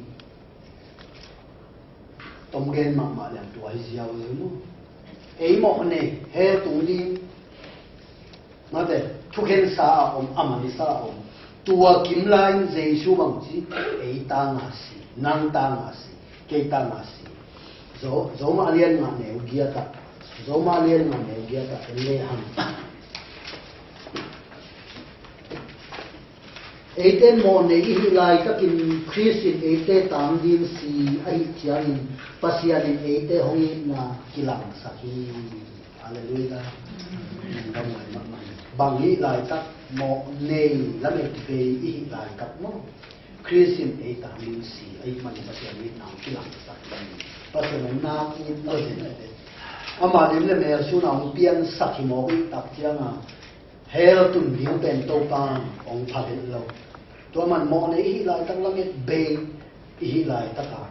Tom gen mahmah lian tua hi ziau hi mu. Ei mawhnei, hell tung ding. Mate, thukhensa a om, a mansa a om. Tua kim lai-in Jesu bangci, ei tanga si, nang tanga si, kei tanga si. Zo, Zoma lian nga neu giat ah, Zoma lian nga neu giat ah, en le hang. Eite mawhnei i hih laitakin Khrist in eite tang ding si ahih ciangin Pasian in eite hong itna kilangsak hi. Halleluiah. Bang hih laitak mawhnei lamet bei i hih laitak maw? Khrist in ei tang ding si ahih manin Pasian in itna hong kilangsak hi. Pasian hong nak it lo hi. Ama lim le mel sun a hong piansak hi mawk i tak cianga hell tun ding pen Topa hong pha het lo. Tua man mawhnei i hih laitak lamet bei i hih laitaka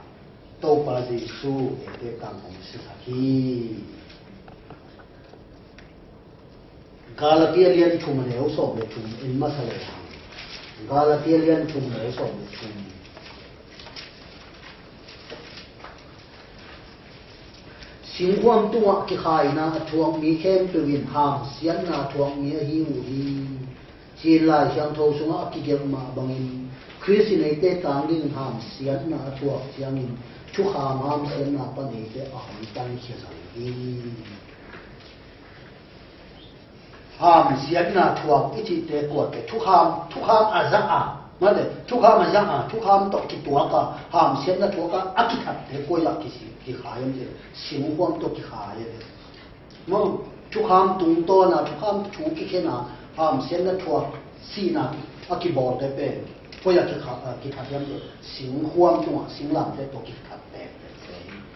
Topa Jesu eite tang hong sisak hi. Galatia lian thum a neu sawm le thum en masa le hang. Galatia lian thum a neu sawm le thum. Singkhuam tungah kikhaina a thuak mi khempeuh in hamsiatna a thuak mi ahi uh hi. Cin Lai Siangtho sungah a kigelh mah bangin Khrist in eite tang dingin hamsiatna a thuak ciangin thukham hamsiatna pan eite a hong tankhia zo hi. Hamsiatna thuak i cihte kuate thukham, thukham a zah a, mate, thukham a zah a, thukham tawh kituak a, hamsiatna thuak a, a kithatte koi ah kisi, kikhai om cih leh, singkhuam tawh kikhai a. Maw, thukham tungtawn a, thukham thu kikhen a, hamsiatna thuak sihna a kibawlte pen koi ah kikha-, a, kithat hiam cih leh, singkhuam tungah, singlamteh tawh kithat pen.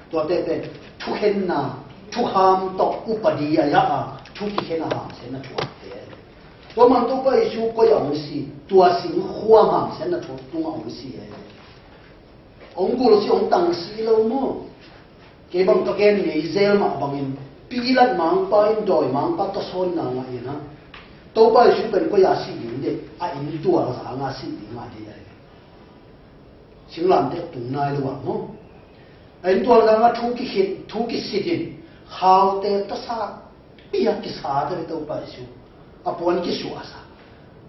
Tuate pen thukhenna, thukham tawh upadi a yah a, thu kikhen a hamsiatna thuakte. Tua man Topa Jesu koi ah hong si, tua singkhuam hamsiatna thuak tungah hong si e. Hong gul si, hong tang si lo maw. Kei bang ka gen ngei zel mah bangin Pilat mangpa in dawi mangpa tawsawnna ngah in a, Topa Jesu pen koi a si ding deh, a inntual zanga si ding a dei a. Singlamteh tung nai lo a maw. A inntual zanga thu kikhit, thu kisit in, khaute tawsa piak kisa ta ve Topa Jesu. A puan kisuah a sa.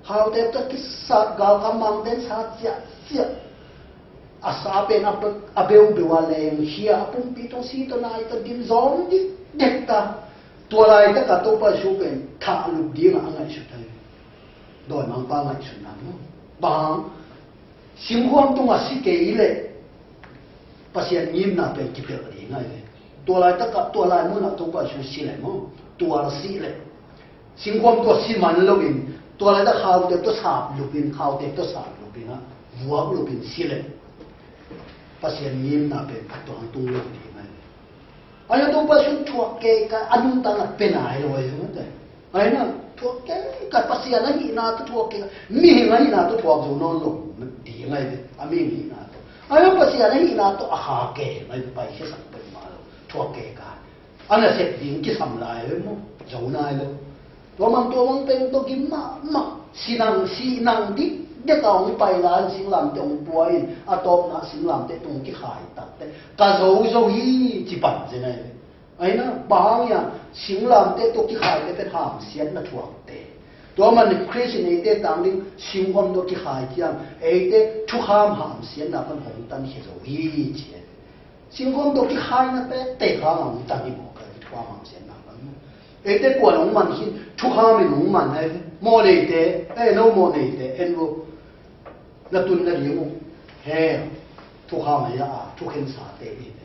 Khaute tawh kisa, galkap mangten sa ciahciah. A sa pen a be-, a beubeu a lengkhia, a pumpi tawh si tawh nai tawh dim zawng dikdek ta. Tua laitak a Topa Jesu pen thahlup dingah a ngaihsut ta ve. Dawimangpa ngaihsutna maw. Bang hang, singkhuam tungah si kei leh Pasian ngimna pen kipelh ding ahi ve. Tua laitak ah, tua lai munah Topa Jesu si leh maw, tua si leh, singkhuam tua si man loin, tua laitak khaute tua sap lupin, khaute tua sap lupin ah, vuak lupin si leh Pasian ngimna pen a tuang tung lo ding ahi ve. Ahi a Topa Jesu thuak kei ka a nuntakna pe nai lo ahi zong te. Ahi na, thuak kei ka Pasian ahihna tawh thuak kei ka, mihing ahihna tawh thuak zo nawn lo ding ahi ve. A mihing ahihna tawh. Ahi a Pasian ahihna tawh a kha kei, ahi pai khe sak pai ma lo. Thuak kei ka. A na sep ding kisam lai lo maw. Zo nai lo. Tua man tua mang peng tawh gim mahmah, si nang, si nang dikdek a hong pai lai, singlamteh hong pua in, a tawpna singlamteh tung kikhai takte, ka zo zo hi, ci pan zen ahi. Ahi na, bang hang hiam, singlamteh tung kikhaite pen hamsiatna thuakte. Tua man Khrist in eite tang ding, singkhuam tung kikhai ciang, eite thukham hamsiatna pan hong tankhia zo hi, ci ahi. Singkhuam tawh kikhaina pekpek hang a hong tan hi maw, ka thukham hamsiatna pan maw. Eite kuan hong man khin, thukham in hong man ahi ve. Mawh neite, eh, no mawh neite, en vo. Na tun nading uh. He, thukham ahi a, thukhen sate hi ve.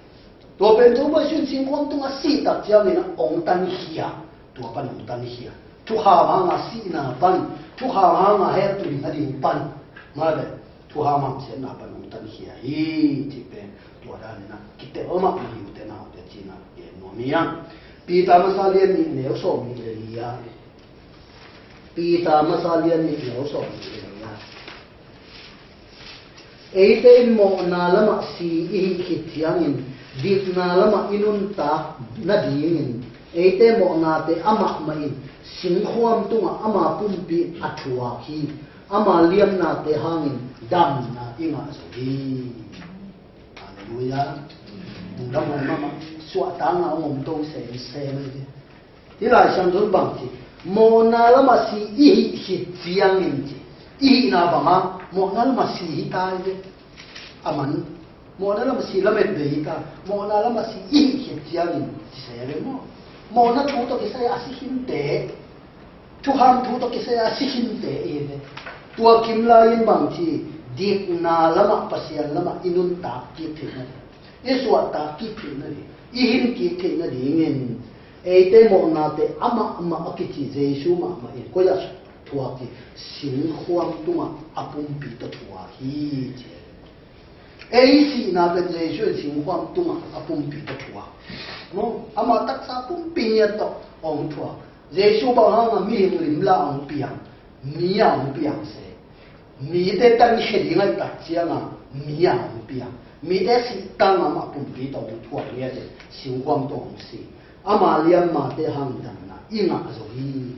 Tua pen Topa Jesu in singkhuam tungah sih tak ciangin a hong tankhia. Tua pan hong tankhia. Thukham hanga sihna pan, thukham hanga heh tun nading pan. Mah le, thukham hamsiatna pan hong tankhia hi, cih pen tua danin a kitel mahmah hi uh te naute cih na gen nuam hi hang. Peter masa lian nih neu sawm nih le li ah. Peter masa lian nih neu sawm nih le li ah. Eite in mawhna lamah si i hih khit ciangin, dikna lamah i nuntak nadingin, eite mawhnate amah mah in singkhuam tungah ama pumpi a thuak hi. Ama liamnate hangin damna i ngah zo hi. Halleluiah. Lungdam hong mahmah, suahtakna hong om to semsem ahi hi. Hih Lai Siangtho in bang ci, mawhna lamah si i hih khit ciangin ci. I hihna bangah mawhna lamah si hi ta hi ve. A man, mawhna lamah si lamet ve hi ta, mawhna lamah si i hih khit ciangin ci se ve maw. Mawhna thu tawh kisai a si khinte, thukham thu tawh kisai a si khinte i hi ve. Tua kim lai-in bang ci, dikna lamah, Pasian lamah i nuntak kik theihna ding, i suahtak kik theihna ding, i hin kik theihna dingin, eite mawhnate amah mah a kici Jesu mahmah in koi ah thuak hi, singkhuam tungah a pumpi tawh thuak hi ci. Ei sihna pen Jesu in singkhuam tungah a pumpi tawh thuak. Maw, ama taksa pumpi ngiat tawh hong thuak. Jesu bang hanga mihing limla hong piang, mi a hong piang se. Mite tankhia ding ahih tak cianga mi a hong piang. Mite sih tangah amah pumpi tawh hong thuak ngiat in singkhuam tawh hong si. Ama liammate hang damna i ngah zo hi.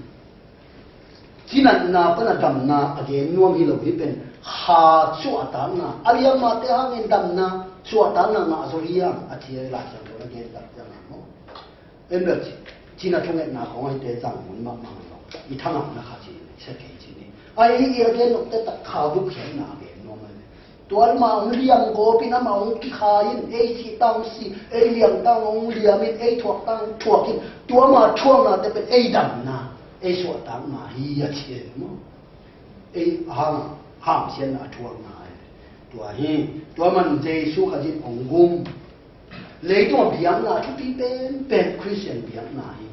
Cinatna pana damna a gen nuam hi lo hi pen, kha suahtakna, a liammate hangin damna suahtakna ngah zo hi hang a ci a, Lai Siangtho a gen tak cianga maw. En bel ci, cina thungetna khawng ahite zang mun mahmah lo. I thangahna kha ci, i sa kei ci ni. A i, i a gen nopte tak kha gupkhiatna a gen nuam ahi. Tua amah hong liam gawpin, amah hong kikhai in, ei sih tang hong si, ei liam tang hong liamin, ei thuak tang hong thuakin, tua ama thuaknate pen ei damna, ei suahtakna hi a ci e maw. Ei hang, hamsiatna a thuakna e. Tua hi, tua man Jesu Khazih hong gum. Leitungah biakna a thupi penpen Khristian biakna hi.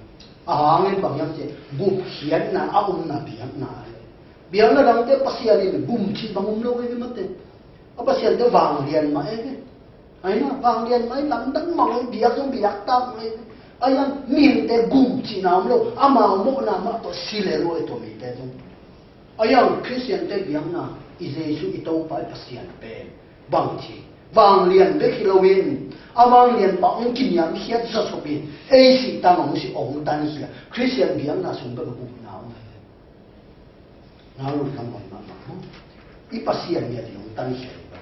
A hangin bang hiam cih, gupkhiatna a omna biakna hi. Biakna dangte Pasian in gum cih bang om lo hi mate. A Pasiante vanglian mah e. Aina vanglian mah e, lamdang mah e, biak zong biak tak mah e. Aina mihingte gum cihna om lo, amau mawhna mah tawh si le lo e tua mite zong. Aina Khristiante biakna, i Jesu i Topa i Pasian pen bang ci, Vanglian bek hi loin, a vanglian pa hong kiniamkhiat zawsop in, ei sih tang hong si hong tankhia. Khristian biakna sung bek a gupna hong hi. Nang lungkham mahmah maw. I Pasian ngiat in hong tankhia hi lo.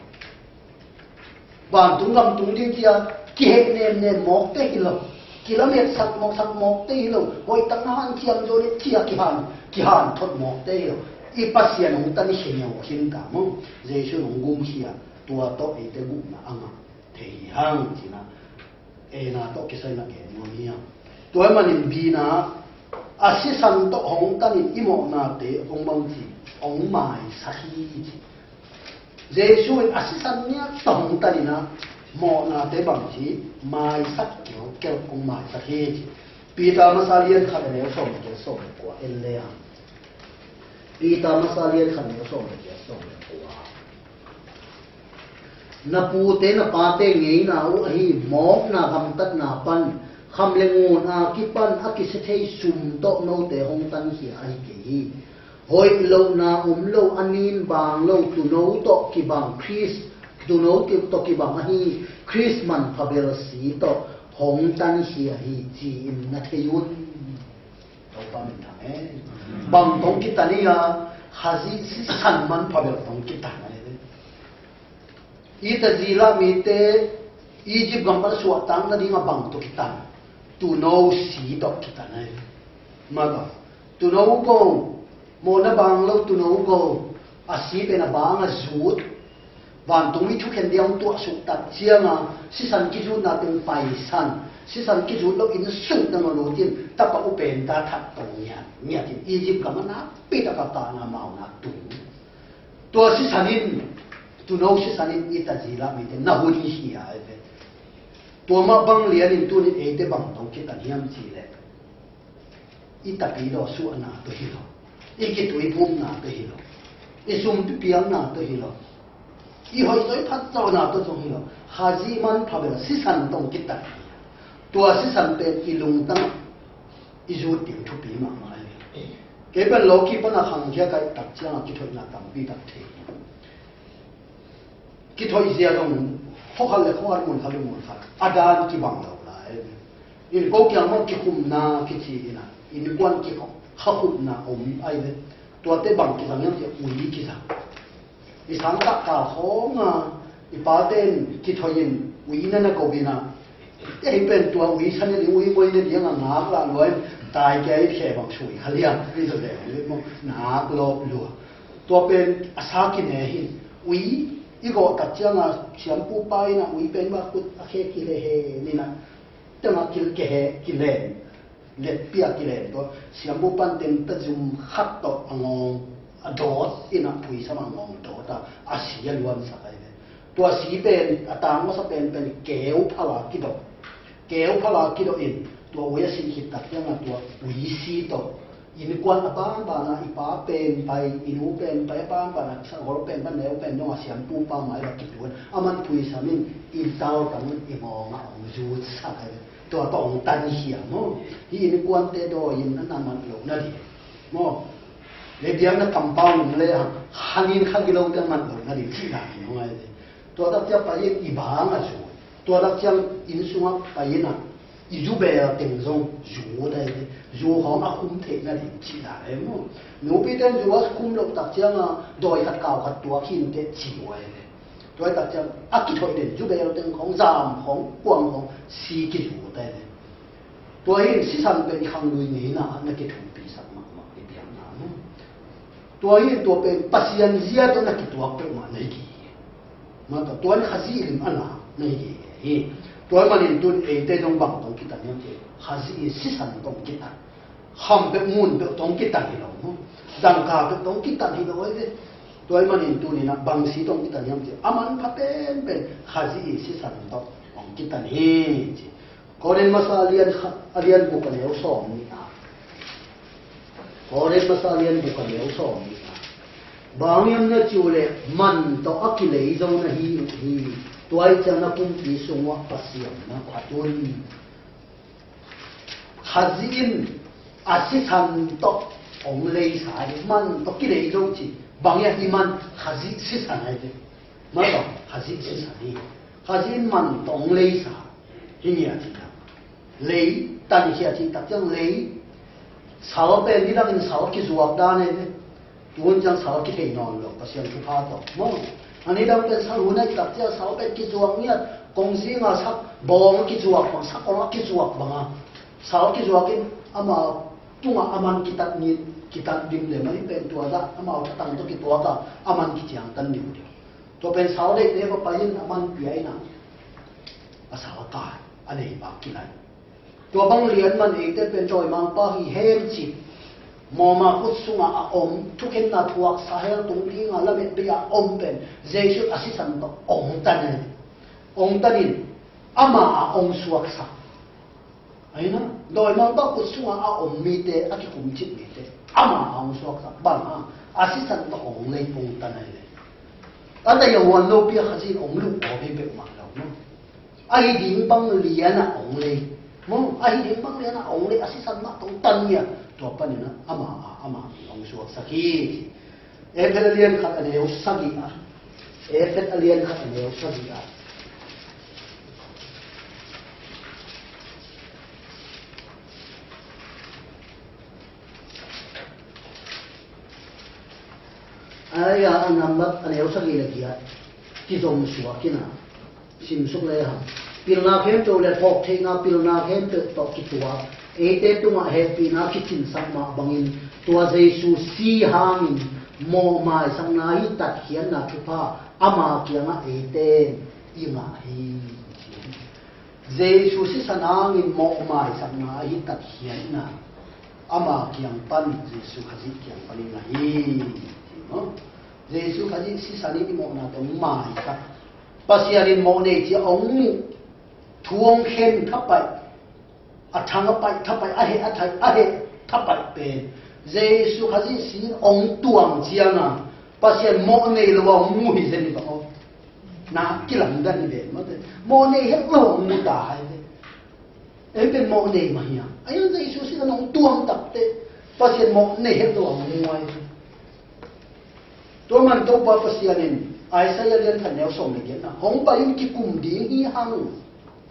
Vantung gam tung ding cia kiheh nemnem mawkte hi lo. Kilametsak mawksak mawkte hi lo. Hoihtak na hanciam zaw ni cia kihan, kihan thot mawkte hi lo. I Pasian hong tankhia ngiau khin ta maw. Jesu in hong gumkhia. Tua tawh eite gupna a ngah thei hi hang cihna. Ena tawh kisai na gen nuam hi hang. Tua ahih manin bina a sisan tawh hong tanin i mawhnate hong bang ci, hong maisak hi ci. Jesu in a sisan niat tawh hong tanin a mawhnate bang ci, maisak kiaukiau hong maisak hi ci. Peter masa lian khat a neu sawm le kua en le hang. Peter masa lian khat a neu sawm le kua. Na pute na pate ngeina uh ahi mawkna gamtatna pan kham le ngun a kipan a kisia thei sum tawh note hong tankhia ahi kei hi. Hoih lohna om lo, a nin bang lo, tuuno tawh kibang Khrist, tuuno tawh kibang ahi Khrist manpha bel si tawh hong tankhia hi ci-in na thei un. Topa min thang e. Bang tawh kitan hi a, Khazih sisan manpha bel tawh kitan a le. I tazila mite Egypt gam pan suahtak nading a bang tawh kitan. Tuuno si tawh kitan a le. Maka. Tuuno go. Mawhna bang lo tuuno go. A si pen a bang a zut. Vantung mi thukhen dia hong tuahsuk tak cianga sisan kizutna teng paisan, sisan kizut lo in sukna ngawlutin tapa upen ta that tong ngiat ngiatin Egypt gam a nakpi taka kahna mauna tung. Tua sisan in, tuuno sisan in i tazila mite na hun hi hi a eve. Tua mah bang lianin tunin eite bang tawh kitan hiam cihleh. I tapidaw suahna tawh hi lo. I kituiphumna tawh hi lo. I sumpi piakna tawh hi lo. I hoihzaw i phatzawnna tawh zong hi lo. Khazih manpha bel sisan tawh kitan hi. Tua sisan pen i lungtang i zut ding thupi mahmah hi. Kei pen lawki pana khangkhia kaih tak cianga kithoihna tampi tak thei. Kithoih zia zong khua khat le khua khat, mun khat le mun khat a dan kibang lo lai. In ko kiang mah kikhumna kici ina, innkuan kikhum, khakhumna om ai ve. Tuate bang kizang hiam cih ui kizang. I sangkah kal khawnga i paten kithoih in ui na na ko ina. Ei pen tua ui sa ne ding, ui moi ne ding a ngak lah lua in, tai kia i khe bang sui kha liang, i zaw deng lut maw, nak lawp lua. Tua pen a sa kine hi. Ui i gawh tak cianga siampu pa ina ui pen mah khut a khe kile he nina. Tengah kil kehe kilen. Letpi a kilen tua siampu pan teng tazum khat tawh a ngawng a dawt ina phuisam a ngawng dawt a, a si a luansak ai ve. Tua si pen a tang masa pen pen keu phala kidawh. Keu phala kidawh in tua ui a si khit tak cianga tua ui si tawh innkuan a banbana i pa pen pai, i nu pen pai, a banbana sangol pen pan neu pen nong a siampu pa mai la kituan a man phuisam in i tal tang i ngawng a ong zutsak ai ve. Tua tawh hong tan hi hiam maw? Hih innkuante dawi in a na mat loh nading maw? Le biakna compound le hang, kha nin kha gilo te mat loh nading cih dan hi hong ai ve. Tua tak ciang pai in i bang a zu. Tua tak ciang inn sungah pai in a i zu bel teng zong zu dai ve. Zu hong a khum theih nading cih dan ai maw? Nupite in zu a khum loh tak cianga dawi khat kau khat tuak hi inteh ci uh ai ve. Tua hi tak ciang a kithoih den zu bel teng khawng, zam khawng, kuang khawng si kizu ta hi. Tua hi sisan pen i khang lui ngeina ah na kithumpisak mahmah i biakna maw? Tua hi tua pen Pasian zia tawh na kituak peuhmah na hi kei hi. Mah tawh tua in Khazih lim a na na hi kei hi. Tua hi manin tun eite zong bang tawh kitan hiam cih leh Khazih sisan tawh kitan. Kham peuh ngun peuh tawh kitan hi lo maw? Dangka peuh tawh kitan hi lo ai ve. Tua ahih manin tuni-in ah bang si tawh kitan hiam cih leh a manpha penpen Khazih i sisan tawh hong kitan hi ci. Korin masa a lian khat, a lian guk a neu sawm nih ah. Korin masa a lian guk a neu sawm nih ah. Bang hiam na cih uh leh man tawh a kilei zo na hi uh hi. Tua ahih ciang na pumpi sung uah Pasian na phat un. Khazih in a sisan tawh hong leisa hi, man tawh kilei zo ci. Bang hiam i man Khazih sisan ahi ve. Mah bang Khazih sisan hi. Khazih in man tawh hong leisa hi ngiat hi. Lei tan hi a cih tak ciang lei, sal pen nidangin sal kizuak dan hi ve. Tuhun ciang sal kithei nawn lo, Pasian thupha tawh maw. A nidang pen sal hun a cih tak ciang sal pen kizuak ngiat, kongzing a sak bawng a kizuak bang, sak ong a kizuak bang a sal kizuak in ama tungah a man kitat ni, kitat dim le mah hi pen tua dah amau thatang tawh kituak a a man kiciangtan dim dim. Tua pen sal deihte va pai in a man pia in a, a sal kai a, a lei bang kilai. Tua bang lian man eite pen dawimangpa hi hen ci. Mawhma khut sungah a om, thukhenna thuak sahel tung dinga lamet bei a om pen Jesu a sisan tawh ong tan hi. Ong tan in ama a ong suaksak. Ahi na, dawimangpa khut sungah a om mite, a kikum cip mite ama a ong suaksak bang a, a sisan tawh ong lei ong tan ahi le. A tai a huan lopi a Khazih in ong luh aw peuhmah lo maw. Ahi ding bang lian a ong lei maw, ahi ding bang lian a ong lei, a sisan mah tawh ong tan ngiat. Tua panin a ama a, ama a ong suaksak hi. Efesa a lian khat a neu sagih a. Efesa a lian khat a neu sagih a. Ai a, a nambat a neu sagih le giat kizom suak in a. Simsuk le hang. Pilna khempeuh le phawktheihna pilna khempeuh tawh kituak, eite tungah hehpihna kicinsak mah bangin tua Jesu si hangin mawhmaisakna hi tatkhiatna thupha ama kiangah eite i ngah hi. Jesu sisan hangin mawhmaisakna hi tatkhiatna ama kiang pan, Jesu Khazih kiang pan i ngah hi. Jesu Khazih sisan in i mawhnate hong maisak. Pasian in mawh nei ci a hong muh, thu hong khen thapaih, a thang a paih thapaih, a heh a thaih, a heh thapaih pen Jesu Khazih si in hong tuang ciangin Pasian mawh nei lo a hong mu hi zen hi bang aw. Na kilamdan hi ve mawte. Mawh nei het lo a hong mu ta hi ve. Ei pen mawh nei mah hi a. Ahi Jesu sisan hong tuang takte Pasian mawh nei het lo a hong mu hi ve. Tua man Topa Pasian in Isaiah lian khat neu sawm le giatna, hong pai un, kikum ding hi hang,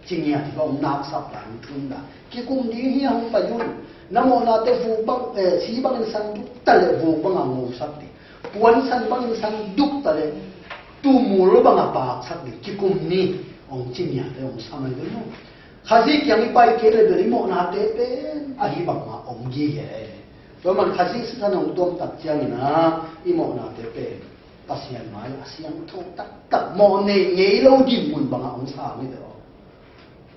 ci ngiat hi bang, nak sap lai hong thun dah. Kikum ding hi hang, pai un. Na mawhnate vuk bang, eh, si bangin san duk ta leh vuk banga ngosak ding. Puan san bangin san duk ta leh tumul banga paksak ding. Kikum ni, hong ci ngiat le hong sam ahi ve maw. Khazih kiang i pai kei le bel i mawhnate pen ahi banga om gige. Tua man Khazih sisan hong tuam tak ciangin a, i mawhnate pen Pasian mai a siangtho taktak, mawh nei ngei lo dinmun banga hong sang hi ve aw.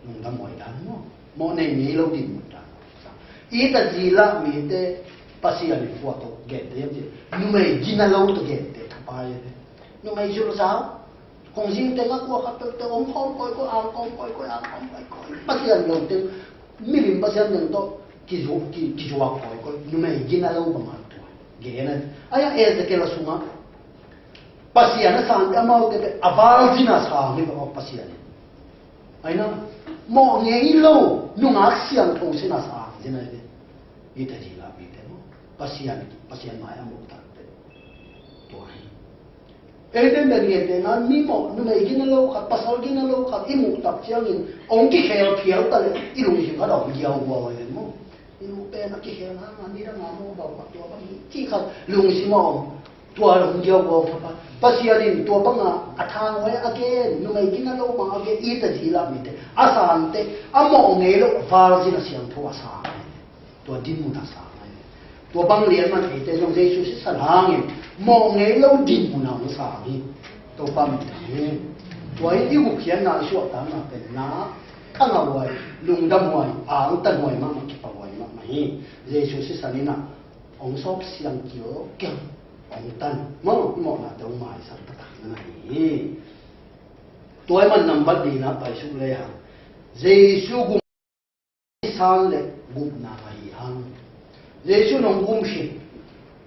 Lungdam huai dan maw. Mawh nei ngei lo dinmun dan. I ta zila mite Pasian in kua tawh gente hiam cih leh numei gina lo tawh gente thapai hi ve. Numei zulzau, kongzing tengah kua khat peuhpeuh om khawm kawikawi, ang khawm kawikawi, ang khawm kawikawi. Pasian lo teng, milim pasian teng tawh kizu-, ki-, kizuak kawikawi. Numei gina lo bang a tua gen a. Ahi a, Ezekiel sungah Pasian a sangte amaute pen a virgin a sang hi bang aw Pasian in. Ahi na, mawh ngei lo nungak siangtho sin a sang hi zen ahi ve. I ta zila mite maw. Pasian, Pasian mai a muh takte. Tua hi. Eite pen ngen teh na, mi mawh, numei gina lo khat, pasal gina lo khat i muh tak ciangin hong kikhel phial ta leh i lungsim khat a hong giau guau ahi ve maw. I lung pen a kikhel hang a, nidang a maw, bau khat tua bang hi ci khat lungsim a om. Tua hong giau guau khat pa. Pasian in tua banga a thang huai a gen, numei gina lo bang a gen, i ta zila mite a sangte, a mawh ngei lo virgin a siangtho a sang. Tua dinmun a sang ahi. Tua bang lian man eite zong Jesu sisan hangin mawh ngei lo dinmun a hong sang hi. Topa min thang hi. Tua hi i gupkhiatna, i suahtakna pen na khangah huai, lungdam huai, angtan huai mahmah, kipak huai mahmah hi. Jesu sisan in a hong sawp siang kilkel, hong tan, mawh, i mawhnate hong maisak taktak na hi. Tua hi man nambat lina paisuk le hang. Jesu gum san le gupna ahi hang. Jesu in hong gum khit.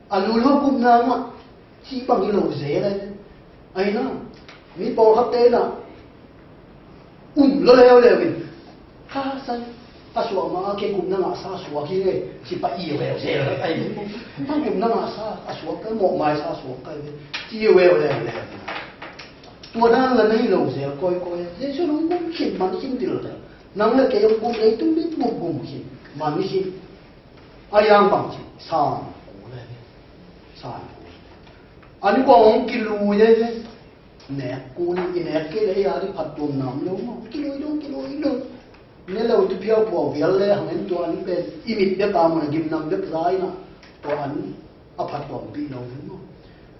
A lulhu gupna mah cih bang hi lo zel ahi. Ahi na, mi pawlkhatte na um lo leuleu in, ka san, a suak ma a, kei gupna ngahsa a suak hi ve, ci pah iu eu zel ahi. Ka gupna ngahsa a suak ka, mawhmaisa a suak ka hi ve, ci iu eu leuleu in. Tua dan la na hi lo zel kawikawi. Jesu in hong gum khin, man khin ding le. Nang le kei hong gum, leitung ding gum, gum khin, man khin. A yang bang khin, san kul le. San kul. An kua hong kilui le. Nek kul, i nek kei le, i a ding phattuamna om lo maw. Kilui lo, kilui lo. Ne lo tu phiau pua vial le hang en tua an pen. I mit bek a maw, gimnam bek za in a. Tua an a phattuampih lo hi maw.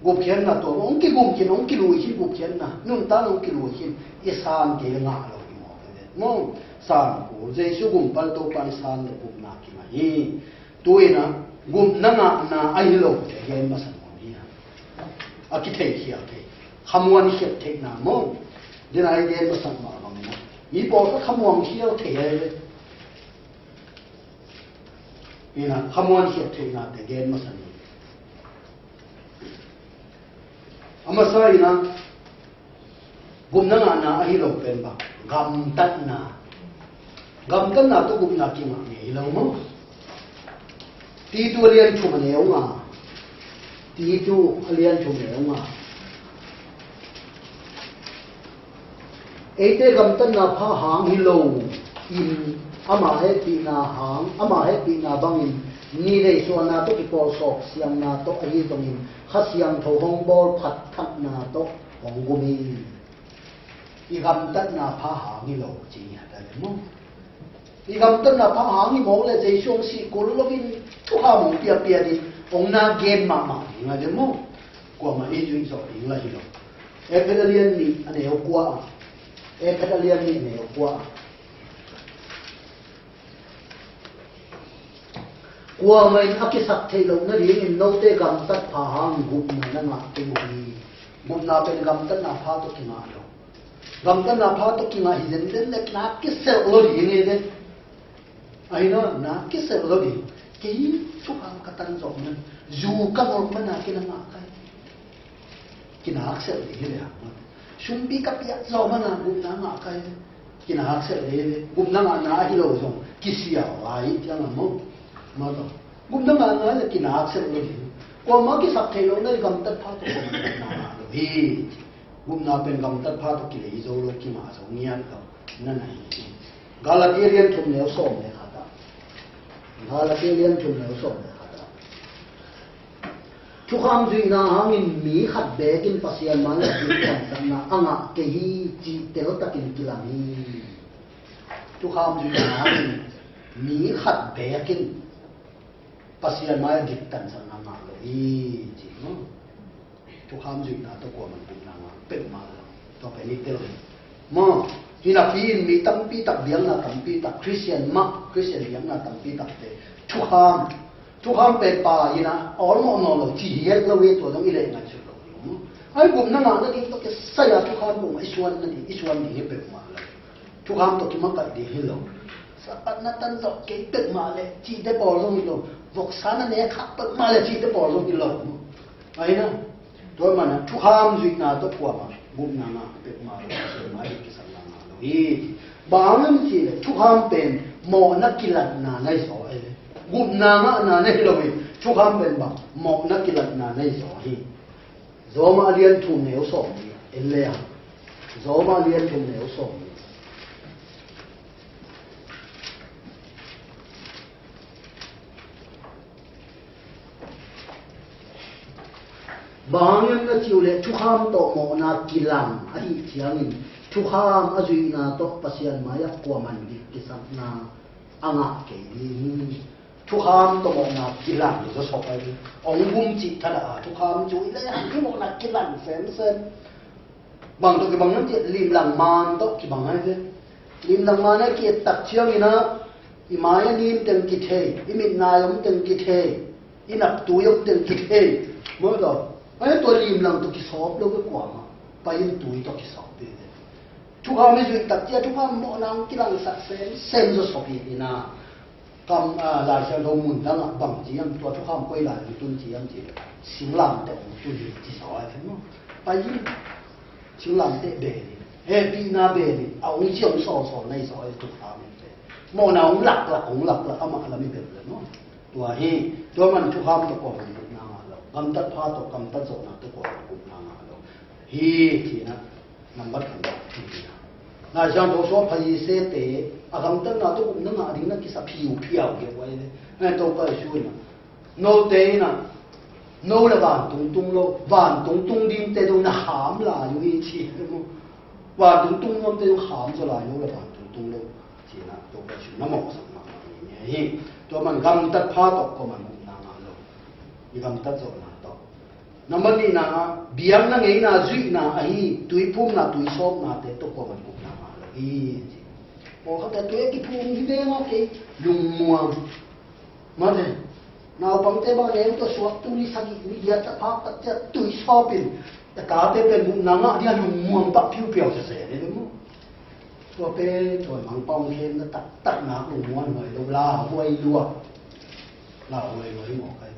Gupkhiatna tua maw, hong kigum khin, hong kilui khin gupkhiatna. Nuntak hong kilui khin, i san kei le ngah lo hi maw. Maw, san kul, Jesu gum pal Topa i san le gupna kingah hi. Tu in a, gupna ngahna a hi lo, gen masa nuam hi a. A kitheikhial thei. Khamuan khiat theihna maw. Dena i gen masa mah bang in a. Mi pawlkhat khamuan khial thei a hi le. Ina, khamuan khiat theihnate gen masa ni. A masa ina, gupna ngahna a hi lo pen bang, gamtatna. Gamtatna tawh gupna kingah ngei hi lo maw. Titu a lian thum a neu nga. Titu a lian thum a neu nga. Eite gamtatna pha hang hi lo in, ama hehpihna hang, ama hehpihna bangin, ni deih suahna tawh kipawlsawk siamna tawh ahi zongin, Kha Siangtho hong bawl phat thatna tawh hong gum hi. I gamtatna pha hang hi lo, ci hi a ta le maw. I gamtatna pha hang hi mawk le Jesu hong sih kul loin thukham hong piapia ding hong na gen mahmah ding a le maw. Kuamah i zuih zawh ding la hi lo. Efesa a lian nih a neu kua ah. Efesa a lian nih a neu kua ah. Kuamah in a kisak theih loh nadingin note gamtat pha hang gupna na ngah kei uh hi. Gupna pen gamtatna pha tawh kingah lo. Gamtatna pha tawh kingah hi zenzen le na kiselh lo ding hi le. Ahi na, na kiselh lo ding. Kei thukham ka tan zawh man. Zu ka ngawt man a kei na ngah kai. Kinakselh ding hi le hang. Sumpi ka piak zawh man a gupna ngah kai. Kinakselh ding hi le. Gupna ngahna a hi lo zong kisiau a hi ciang a maw. Maw tawh. Gupna ngahna le kinakselh lo ding. Kuamah kisak theih loh na hi gamtat pha tawh kuamah gupna ngah lo hi. Gupna pen gamtat pha tawh kilei zo lo, kingah zo ngiat lo na na hi hi. Galati a lian thum neu sawm le khat ah. Galati a lian thum neu sawm le khat ah. Thukham zuihna hangin mi khat bekin Pasian mai-ah diktansakna a ngah kei hi cih teltakin kilang hi. Thukham zuihna hangin mi khat bekin Pasian mai-ah diktansakna ngah lo hi, ci maw. Thukham zuihna tawh kuamah gupna ngah peuhmah lo. Tua pen i tel hi. Maw, hi napi in mi tampi tak, biakna tampi tak, Khristian mah, Khristian biakna tampi takte thukham, thukham pen pa in a awlmawh nawn lo, ci hi het lo hi, tua zong i leh ngaihsut lo hi. Ai gupna ngah nading tawh kisai a thukham peuhmah i suan nading, i suan ding hi peuhmah lo. Thukham tawh kimakaih ding hi lo. Sapat na tan zawh kei peuhmah le cihte pawl zong hi lo. Voksa na nek khak peuhmah le cihte pawl zong hi lo. Ahi na. Tua mana thukham zuihna tawh kuamah gupna ngah peuhmah lo. Tua mah hi kisakna ngah lo hi. Bang hang hiam cih leh thukham pen mawhna kilatna na hi zaw hi. Gupna ngahna na hi lo hi. Thukham pen bang mawhna kilatna na hi zaw hi. Roma a lian thum neu sawm nih en le hang. Roma a lian thum neu sawm nih. Bang hang hiam na cih uh leh thukham tawh mawhna kilang ahih ciangin thukham a zuihna tawh Pasian mai-ah kuaman dik kisakna a ngah kei ding hi. Thukham tawh mawhna kilang zawsop ahi. Ong gum cih thadah a thukham zuih le hang hi mawhna kilang semsem. Bang tawh kibang hiam cih limlang man tawh kibang ahi ve. Limlang man ahi ki-et tak ciangin ah i mai a nim teng kithei, i mit nai om teng kithei, i nap tui om teng kithei. Maw tawh. Ahi tua limlang tawh kisawp lo ve kuamah. Pai in tui tawh kisawp ve. Thukham i zuih tak ciang thukham mawhna hong kilangsak semsem zawsop hi in ah. Kam, a, Lai Siangtho mun dangah bang ci hiam, tua thukham koi lai hong tun ci hiam cih leh singlamteh hong tun hi ci zaw a, pai in singlamteh bel in, hehpihna bel in a hong ci hong sawlsawl na hi zaw a, thukham in. Mawhna hong laklak, hong laklak amah lam i bel le maw. Tua hi, tua man thukham tawh kuamah gupna ngah lo. Gamtat pha tawh, gamtat zawhna tawh kuamah gupna ngah lo hi ci-in ah. Nambat khat na, Lai Siangtho sung Pharisee te a gamtatna tawh gupna ngah ding na kisap phiuphiau kei uh ahi ve. Ahi Topa Jesu in ah, note in ah, no le vantung tung lo, vantung tung dingte dong na ham lai uh hi ci hi maw. Vantung tung nuamte dong ham zaw lai, no le vantung tung lo, ci-in ah Topa Jesu na mawhsak mahmah hi. Tua man gamtat pha tawh kuaman gupna ngah lo. I gamtat zawhna tawh. Nambat nihna ah, biakna ngeina zuihna ahi tuiphumna tuisawpnate tawh kuaman gupna ngah lo hi, ci. Pawlkhatte tui a kiphum hi ve maw kei, lungmuang. Mate, naupangte bang a neu tawh suak, tul nih sagih nih giat a phak tak ciang tuisawpin a tate pen gupna ngah ding a lungmuang pah phiuphiau sese hi ve maw. Tua pen tua mangpau khemna taktak nak lungmuang huai lo, lauhuai lua. Lauhuai lua hi maw kai.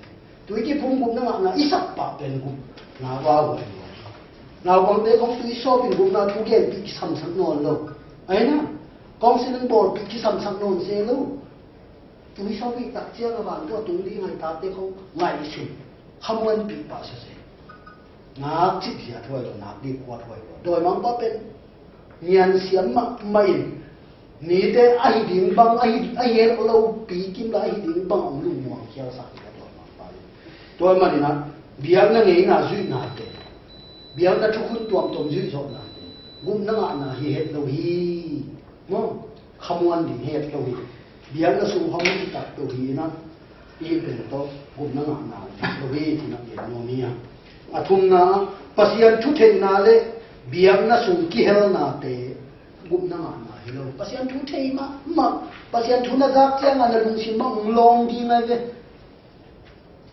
Tui kiphum gupna ngahna i sak pah pen gupna lauhuai lua. Naupangte khong tuisawpin gupna thu genpih kisamsak nawn lo. Ahi na, counseling bawlpih kisamsak nawn se lo. Tuisawpih tak ciang a vantung a tung ding a i tate khong ngaihsun, khamuanpih pah sese. Nak cih ziat huai lo, nak dih kuat huai lo. Dawimangpa pen niansiam mahmah in, nite ahi ding bang, ahi, ahi het lo pi kim la ahi ding bang hong lungmuang khial sa hi a, dawimangpa in. Tua manin ah, biakna ngeina zuihnate, biakna thukhun tuamtuam zuihzawhnate, gupna ngahna hi het lo hi. Maw, khamuan ding het lo hi. Biakna sung hong hi tak lo hi na, i pen tawh gupna ngahna hi lo hi, ci-in a gen nuam hi a. A thumna, Pasian thu theihna le biakna sung kihelnate gupna ngahna hi lo. Pasian thu thei mahmah, Pasian thu na zak ciangah na lungsim ah hong lawng ding ahi ve.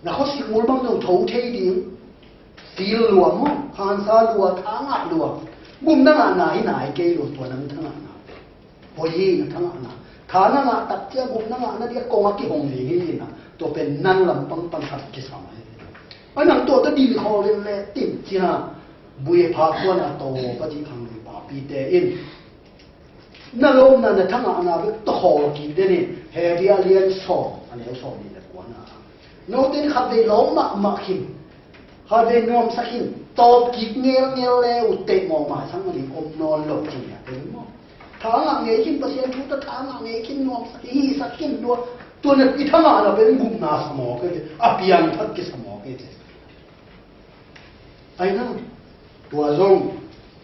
Na khuasik mul bang zong tho thei ding. Feel lua maw, khansa lua, thangah lua. Gupna ngahna hi nai kei lo, tua nang thangahna. Hoih hi na thangahna. Tha na ngah tak ciang gupna ngahna ding a kong a kihong ding hi na. Tua pen nang lampang pan khat kisam hi. A nang tua tawh dil khawl in le tim cia. Bui a phak kuan a to pa ci khang lui papite in. Na lawmna, na thangahna bek tawh khawl kik den in, Hebru a lian sawm, a neu sawm nih le kuana. Note in khatvei lawm mahmah khin, khatvei nuamsak khin, tawp kik ngelngel le uh teh mawh maisak nading om nawn lo cih a, ken maw? Thangah ngei khin, Pasian thu tawh thangah ngei khin, nuamsak khin, hisak khin, tua, tua na i thangahna pen gupna sa mawk e, a piangthak kisa mawk e. Ahi na, tua zong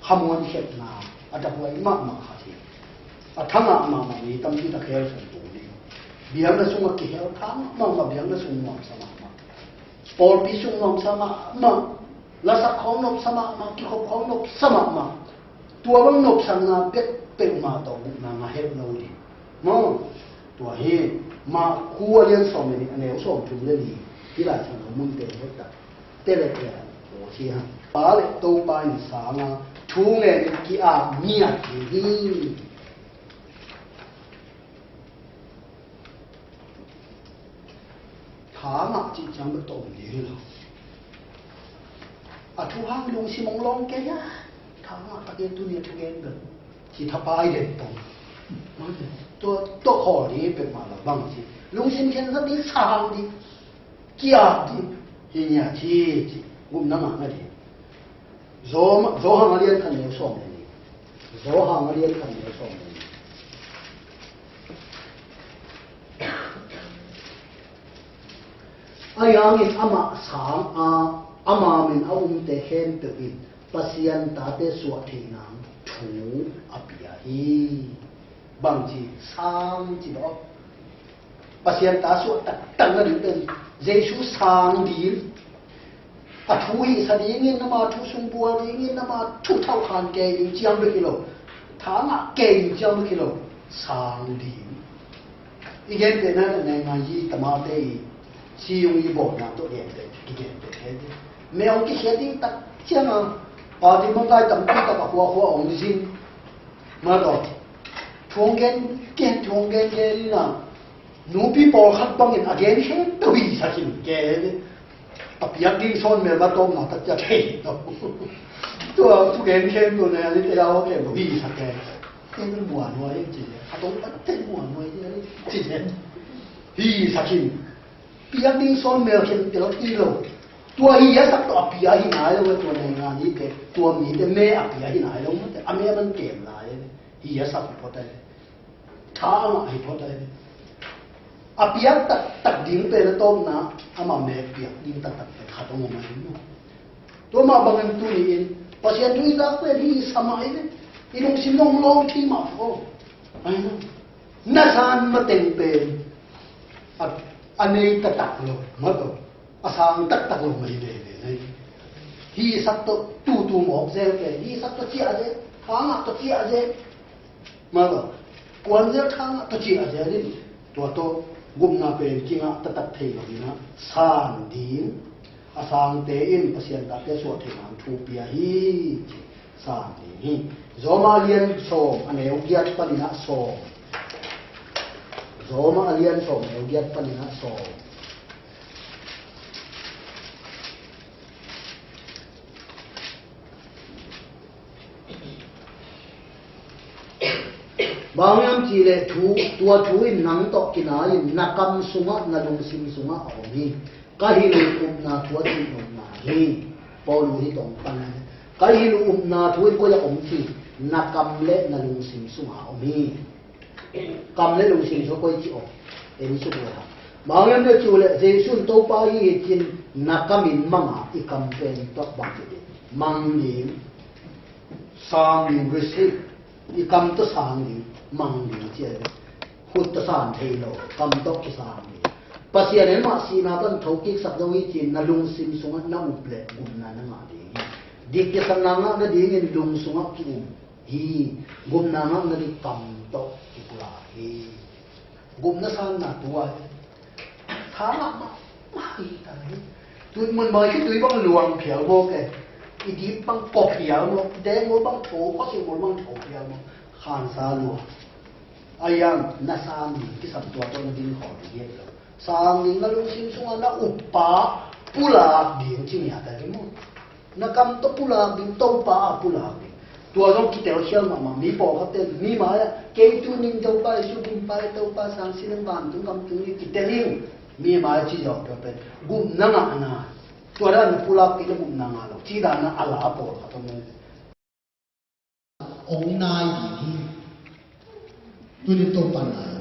khamuan khepna a dahuai mahmah khat hi. A thangah mahmah mi tampi tak khel sung tung ding. Biakna sungah kihel thangah mahmah, biakna sung nuamsa mahmah. Pawlpi sung nuamsa mahmah. Lasak khawng nopsa mahmah, kikhop khawng nopsa mahmah. Tua bang nopsakna bek peuhmah tawh gupna ngah het lo ding. Maw, tua hi, Marku a lian sawm le nih, a neu sawm thum le li. Hih Lai Siangtho munte het tak. Te le te a, aw ci ha. Pa le Topa in sanga thu ngen ki-ap ngiat ding hi. Thangah cih ciang bek tawh om ding hi lo. A thu hang lungsim hong lawng kei a, thangah ka gen tuni a thu gen bek. Ci thapai den tawh. Tua, tua khawl ding hi peuhmah lo bang ci. Lungsim khen zat ding, sang ding, kiat ding. Hi ngiat hi ci. Gupna ngah nading. Zo, Zo hang a lian khat neu sawm le nih. Zo hang a lian khat neu sawm le nih. Ahi hangin amah sang a, ama min a umte khempeuh in Pasian tate suah theih nang thu a pia hi. Bangci sang ci lo. Pasian ta suah taktak nading pen Jesu sang ding. A thu hihsa dingin, ama thu sung bual dingin, ama thu thauhkhan kei ding ciang bek hi lo. Thangah kei ding ciang bek hi lo. Sang ding. I gentehna na nei ngai hi, tamate i siyung i bawlna tawh genteh, kigenteh kei ding. Mei hong kikhiat ding tak ciang a, party mangkai tampi tak a khuakhua hong zin. Ma tawh. Thu hong gen, gen, thu hong gen, gen in a. Nupi pawlkhat bangin a gen khempeuh hisak khin kei. A piak ding sawn mel va tawmna tak ciang thei lo. Tua thu gen khempeuh na, a ni te a aw khempeuh hisak kei. Te na muanhuai in ci le. A tong pan te muanhuai in ci le. Hisak khin. Piak ding sawn mel khempeuh hi lo. Tua hi a sak tawh a pia hi nai lo, tua nei nga ni te, tua mi te me a pia hi nai lo, mate, a me a man kem lai, hi a sak hi phot ai, tha a ngah hi phot ai. A piak taktak ding pen a tawpna, ama me piak ding taktak pen khat hong om ahi maw. Tua mah bangin tuni in, Pasian thu i zak pen hi sa mah hi ve, i lungsim nong lawng thei mah kho. Ai no. Na san mateng pen, a, a nei taktak lo, mate. A sang taktak lo mai veve nai. Hi sak tawh tutu mawk zel pen, hi sak tawh ciah zel, tha ngah tawh ciah zel. Mate. Kuan zel tha ngah tawh ciah zel in. Tua tawh gupna pen kingah taktak thei lo in a san ding. A sangte in Pasian tate suah theih nang thu pia hi. San ding hi. Roma a lian sawm a neu giat panin a sawm. Roma a lian sawm a neu giat panin a sawm. Bang hiam cih leh thu, tua thu in nang tawh kinai in na kam sungah, na lungsim sungah a om hi. Ka hilh uh upna thu a cih nopna hi. Paul uh hi tong pan a, ka hilh uh upna thu in koi a om ci, na kam le na lungsim sungah a om hi. Kam le lungsim sungah koi ci om, en suk le ha. Bang hiam na cih uh leh Jesu in Topa hi hi cin na kam in mang a, i kam pen tawh bang ci ding, mang ding, sang ding, receive. I kam tawh sang ding, mang ding ci a, khut tawh sang thei lo, kam tawh kisang ding. Pasian in mah sihna pan thokik sak zo hi cin na lungsim sungah na up le gupna na ngah ding hi. Dik kisakna ngah nadingin lung sungah ki-um hi. Gupna ngah nading kam tawh kipulak hi. Gupna sanna tua hi. Tha ngah mahmah hi ta hi. Tun mun mai khi tui bang luang phial mawk e. I dip bang kop phial mawk. Deng maw bang tho, khuasik maw bang tho phial mawk. Khansa lua. A yang na sang ding kisam tua tawh na ding khawh ding hi lo. Sang ding na lungsim sungah na uppa pulak ding ci ngiat a hi maw. Na kam tawh pulak ding, Topa a pulak ding. Tua zong kitelkhial mahmah, mi pawlkhat ten, mi mai-ah, kei tu ning Topa Jesu gumpa hi, Topa sang sining vantung kam tung hi, kitel ing. Mi mai-ah ci zawh tua pen, gupna ngahna. Tua dan na pulak kei na gupna ngah lo. Ci dan na a la pawlkhat om. Hong nai ding hi. Tuni Topa nai.